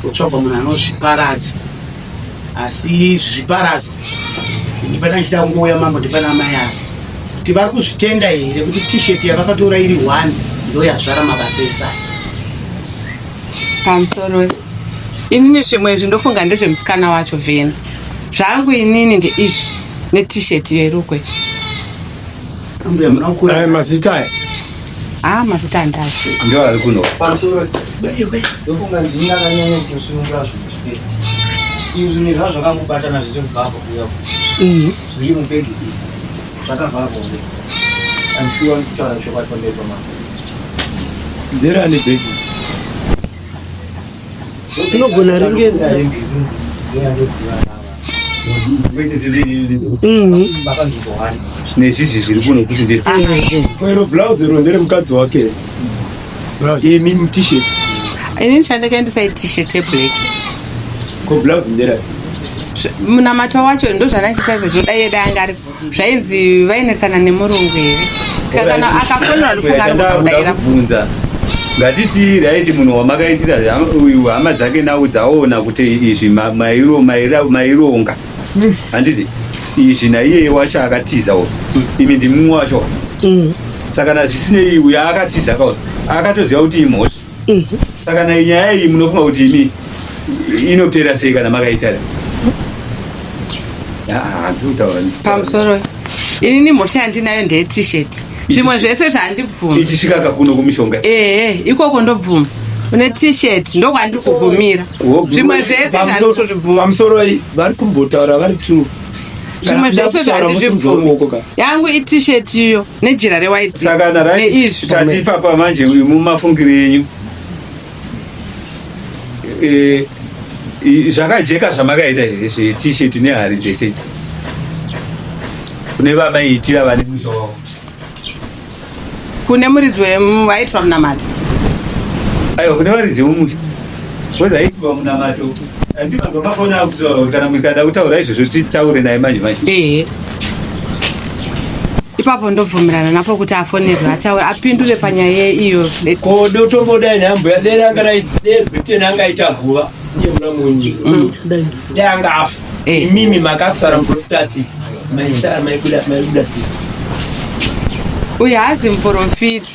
kutsvagwa munhu anozviparadza asi zviparadzwa ndipana ndichida kungouya mambo ndipana amai ava kuti vari kuzvitenda here kuti t-shirt yavakatora iri one ndo yazvara mabasa esai pamusoro inini zvimwe izvi ndofunga ndezvemusikana wacho vhena zvangu inini ndeizvi net-shirt yerukwe ambuya muna kukura mazita aya Ah, mazita handiazivi. Ndio ari kuno. Pamusoro ndofunga ndini ndakanyanya kutosunungura zvinhu zvibest. Izvi zvinhu izvi zvakangobatana zvese kubva apo kuuya uku. Zviri mubhegi iri zvakabva apo kuuya. I'm sure ndikutaura chokwadi pamberi pamambo. Nderani bhegi? Inogona ringe Nezvizvi zviri kuno kuti ndezvi. Iro blouse iro nderemukadzi wake. Imi t-shirt. Inini chandakaendesa i-t-shirt yeblack. Ko blouse nderapi? Munamato wacho ndozvana chipaivhe zvoda iye dai anga ari zvainzi vainetsana nemurungu here saka kana akafonera ndofunga ari kuda kudaira. Kubvunza ngatiti right munhu wamakaitira uyu hama dzake nawo dzaona kuti izvi maironga handiti izvi naiyeye wacho akatiza uyu imi ndimumwe wacho saka na zvisinei uyu akatiza ka akatoziva kuti imhosva saka na nyaya iyi munofunga kuti imi inopera sei kana makaita handisi kutaura. Pamusoro, inini mhosva yandinayo ndeye t-shirt, zvimwe zvese zvandibvuma. Ichisvika kuno kumishonga. Ehe, ikoko ndobvuma une t-shirt ndokwandiri kugumira, zvimwe zvese zvandisi kuzvibvuma. Pamusoro, vari kumbotaura vari two. Zvimwe zvese zvandizvibvuma, yangu i-t-shirt iyo nejira rewhite. Saka na right neizvi. Tati ipapa manje mumafungiro enyu zvakajeka zvamakaita here zve-t-shirt nehari dzese idzi kune vamaiitira vane musha wavo? Kune muridzi waiitwa munamato. Aiwa, kune varidzi vomusha because aiitwa munamato andimazwa mafoni akutaura kana mukada kutaura izvozvo titaure naye manje manje. Ehe, ipapo ndobvumirana napo kuti afonerwe ataure apindure panyaya iyo. Ko dotombodai nhambo dai anga dai Britain angaita guva iye muna munyi dai anga afa, imimi makasara muprofitati maisara maibuda maibuda sei? Uyu haazi muprofiti,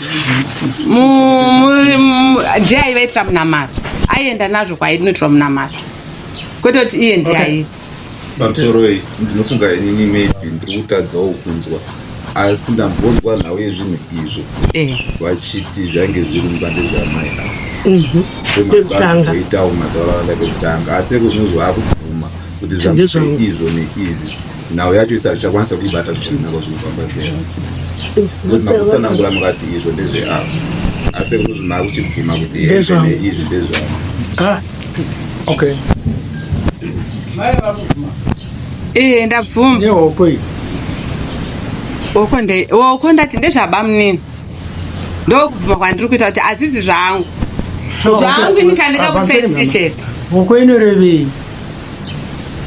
ndiye aivaitira munamato, aienda nazvo kwainoitirwa munamato, kwete kuti iye ndiye aiita. Pamusoro iyi ndinofunga inini maybe ndiri kutadzawo kunzwa, asi ndambonzwa nhau yezvinhu izvo vachiti zvange zviri mumba ndezvamai ava. Pekutanga. Itawo mataura kekutanga, asi ekuzvinozwa akubvuma kuti Ndezvangu. izvo neizvi nhau yacho isati chakwanisa kuibata zvakanaka zvinofamba sei, because makutsanangura mukati izvo ndezveavo, asi ekuzvi makuchibvuma kuti hembe Ndezvangu. neizvi ndezvavo. Ah, okay. Ee, ndabvuma. Nehoko iyi. Hoko nde hoko ndati ndezvabamunini, ndokubvuma kwandiri kuita kuti hazvisi zvangu, zvangu ini chandikabutsa t-shirt. Hoko inorevei?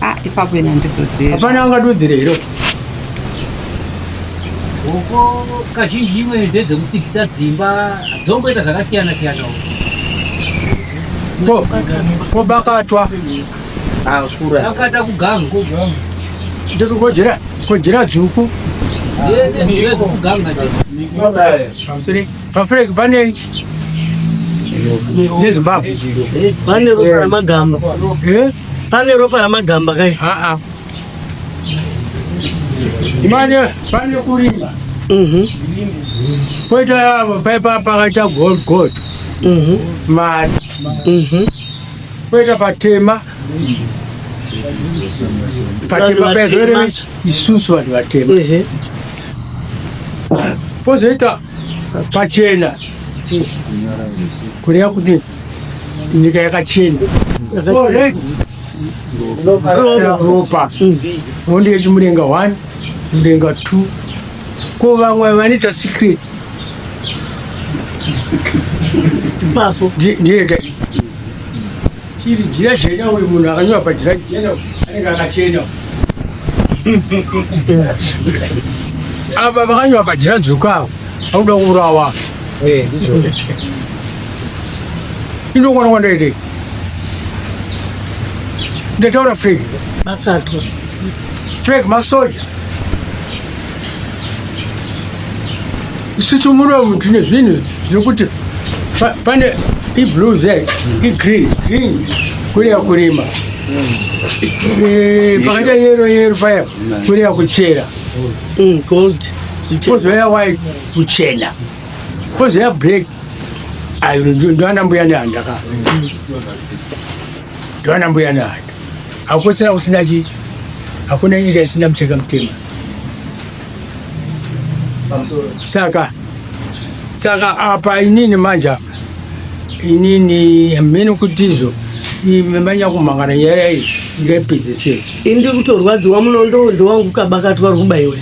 Ah, ipapo ina handizozivi. Hapana angadudzire here? Hoko kazhinji imwe ndedzekutsigisa dzimba, dzomboita zvakasiyana siyana. Ko bakatwa? Akata kuganga. Kojera kojera dzvuku. Ndezvekuganga. Pafureki pane neZimbabwe. Pane ropa ramagamba. Pane ropa ramagamba kai. Aa, mane pane kurima, poita paipa pakaita gold gold, mari, poita patema patema Vanhu paizoreve vatema. Isusu vanhu vatema, pozoita pachena kureva kuti nyika yakachena. Alright. Ropa hondo yechimurenga 1, murenga 2, ko vamwe vanoita secret. Ipapo. Ndiyega iri jira jena, uyu munhu akanyora pajira jena anenge akachena, apa vakanyora pajira dzvuku avo akuda kuurawa. Indokwana kwandaitei ndataura flag. Bakatwa. Flag masoja, isusu munomu tine zvinhu zvekuti pane iblue ze igreen, green kureva kurima, pakaita yellow yellow paya kureva kuchera, Gold. Kozouya white kuchena. Kozoya break ayo ndoana mbuya nehanda ka. Ndoana mbuya nehanda. Hakusina kusina chi hakuna nyika isina mucheka mutema. Saka saka apa inini manje apa inini hameno kuti izvo manyakumhangana nyaya iyi ingaipedze sei ini ndiri kutorwadziwa munondo ndowangu kabakatwa uri kubaiwe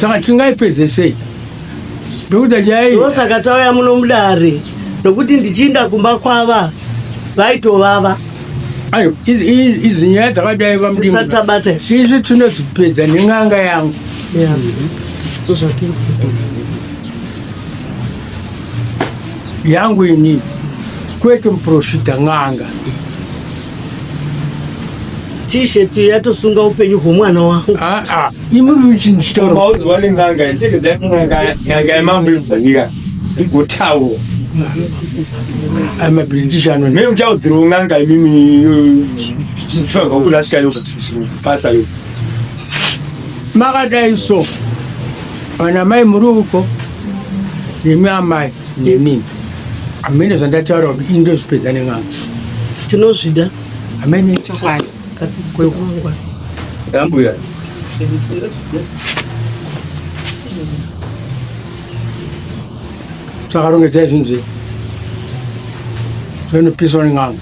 saka tingaipedze sei ndokuti nyaya iyi ndosaka tauya muno mudare nokuti ndichiinda kumba kwava vaitovava ayo izi nyaya dzakadai vamdisatabata izvi tinodzipedza nen'anga yangu ndozvatiri yangu ini kwete muprofita n'anga t-shirt yatosunga upenyu hwomwana wangu ah, imi uchindichitauraudzwa nen'anga ichegedza n'anga yemambo ibvanyika igotaura amabhindishano me muchaudzirawo n'anga imimi chifanirwa kurasika yo pasa yo makadai so vana mai muri uko nemi amai nemimi hamene zvandataura kuti ini ndozvipedza nen'anga tinozvida hamene chokwadi ambuya saka rongedzai zvinhu zvenyu zvinopiswa nen'anga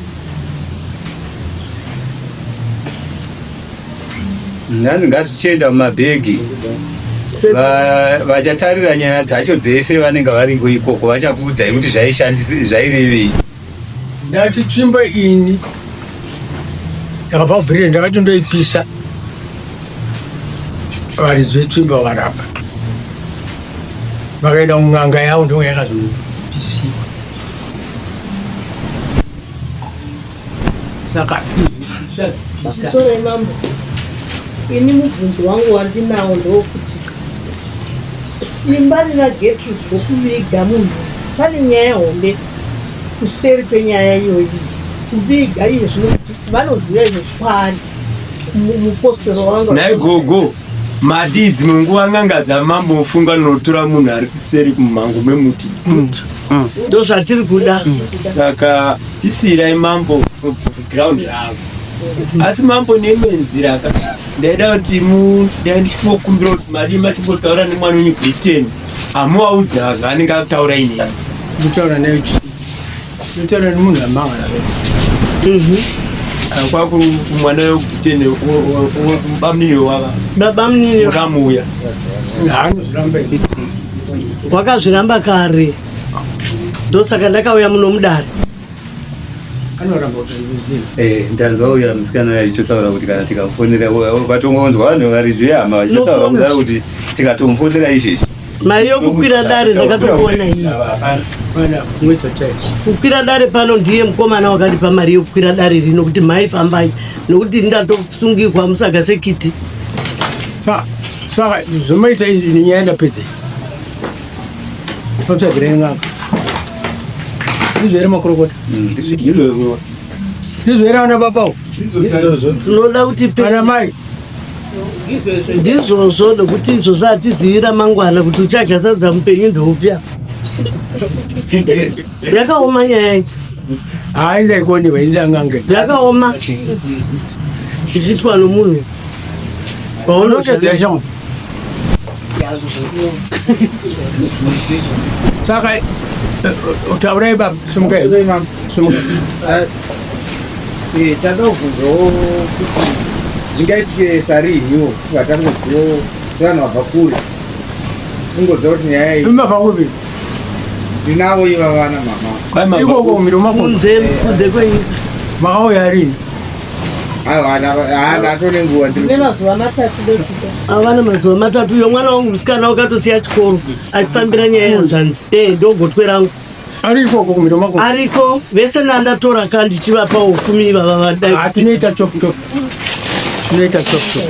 Nani ngazvichienda mumabhegi vachatarira nyaya dzacho dzese vanenge variko ikoko vachakuudzai kuti zvairevei. Ndati tsvimbo ini yakabva kubritain ndakati ndoipisa varidzi vetsvimbo vakaramba vakaenda kun'anga yavo ndo yakazopisiwa saka Pamusoro mambo, ini mubvunzo wangu wandinawo ndowokuti simba rina Gertrude rokuviga munhu pane nyaya hombe kuseri kwenyaya iyoyi kuviga iye zvino kuti vanoziva izvo kwaari mupostori wavanga Nhai gogo, madii dzimwe nguva n'anga dzamambo mofunga notora munhu ari kuseri kumhango memuti. Ndozvatiri kuda. Saka chisiirai mambo ground ravo. Asi mambo neimwe nzira ka ndaida kuti mu ndai ndichimbokumbira kuti madii machimbotaura nemwana wenyu Britain amuvaudza zvaanenge akutaura inini. Nditaura naye chii? Nditaura nemunhu amangana. Kwaku mwana weBritain bamunini wava. Babamunini Muramuya. Haanozviramba wakazviramba kare ndosaka ndakauya muno mudare anoramba kuti Eh, ndanzwa uya musikana achitotaura kuti kana tikamufonera vatongonzwa vanhu varidzi vehama vachitotaura kudaro kuti tikatomufonera izvezvi mari yokukwira dare ndakatokuona iyi kukwira dare pano ndiye mukomana wakandipa mari yokukwira dare rino kuti mhai fambai nokuti ndatosungirwa musaga sekiti saka zvomaita izvi nenyaya ndapedza Totsvagira n'anga. Ndizvo here makurukota? Ndizvo. Ndizvo here ana baba? Tinoda kuti ana mai. Ndizvozvo nokuti izvozvo hatizivi ramangwana kuti uchadya sadza mupenyu ndoupya. Yakaoma nyaya ichi. Hayi ndaikoniwa ini n'anga. Yakaoma. Ichiitwa nomunhu. Paunoshanda. Saka eh, taurai baba, simukai. Simukai. Eh, tada kubvunzawo kuti zvingaitike sarinhiwo vatangozivo sevanhu vabva kure tingoziva kuti nyaya iyi mabva kupi ndinavo iva vana mama Ikoko miro mako. Kunze kunze kwenyika. Makauya rini? Atone nguva ndine mazuva matatu ndokuda Avana mazuva matatu uyo mwana wangu musikana wakatosiya chikoro achifambira nyaya yazvanzi. Eh ndogotwe rangu. Ari ikoko kumiro mako. Ariko vese nandatora ka ndichivapa upfumi ivava vadai. Ah, tinoita chop chop. Tinoita chop chop.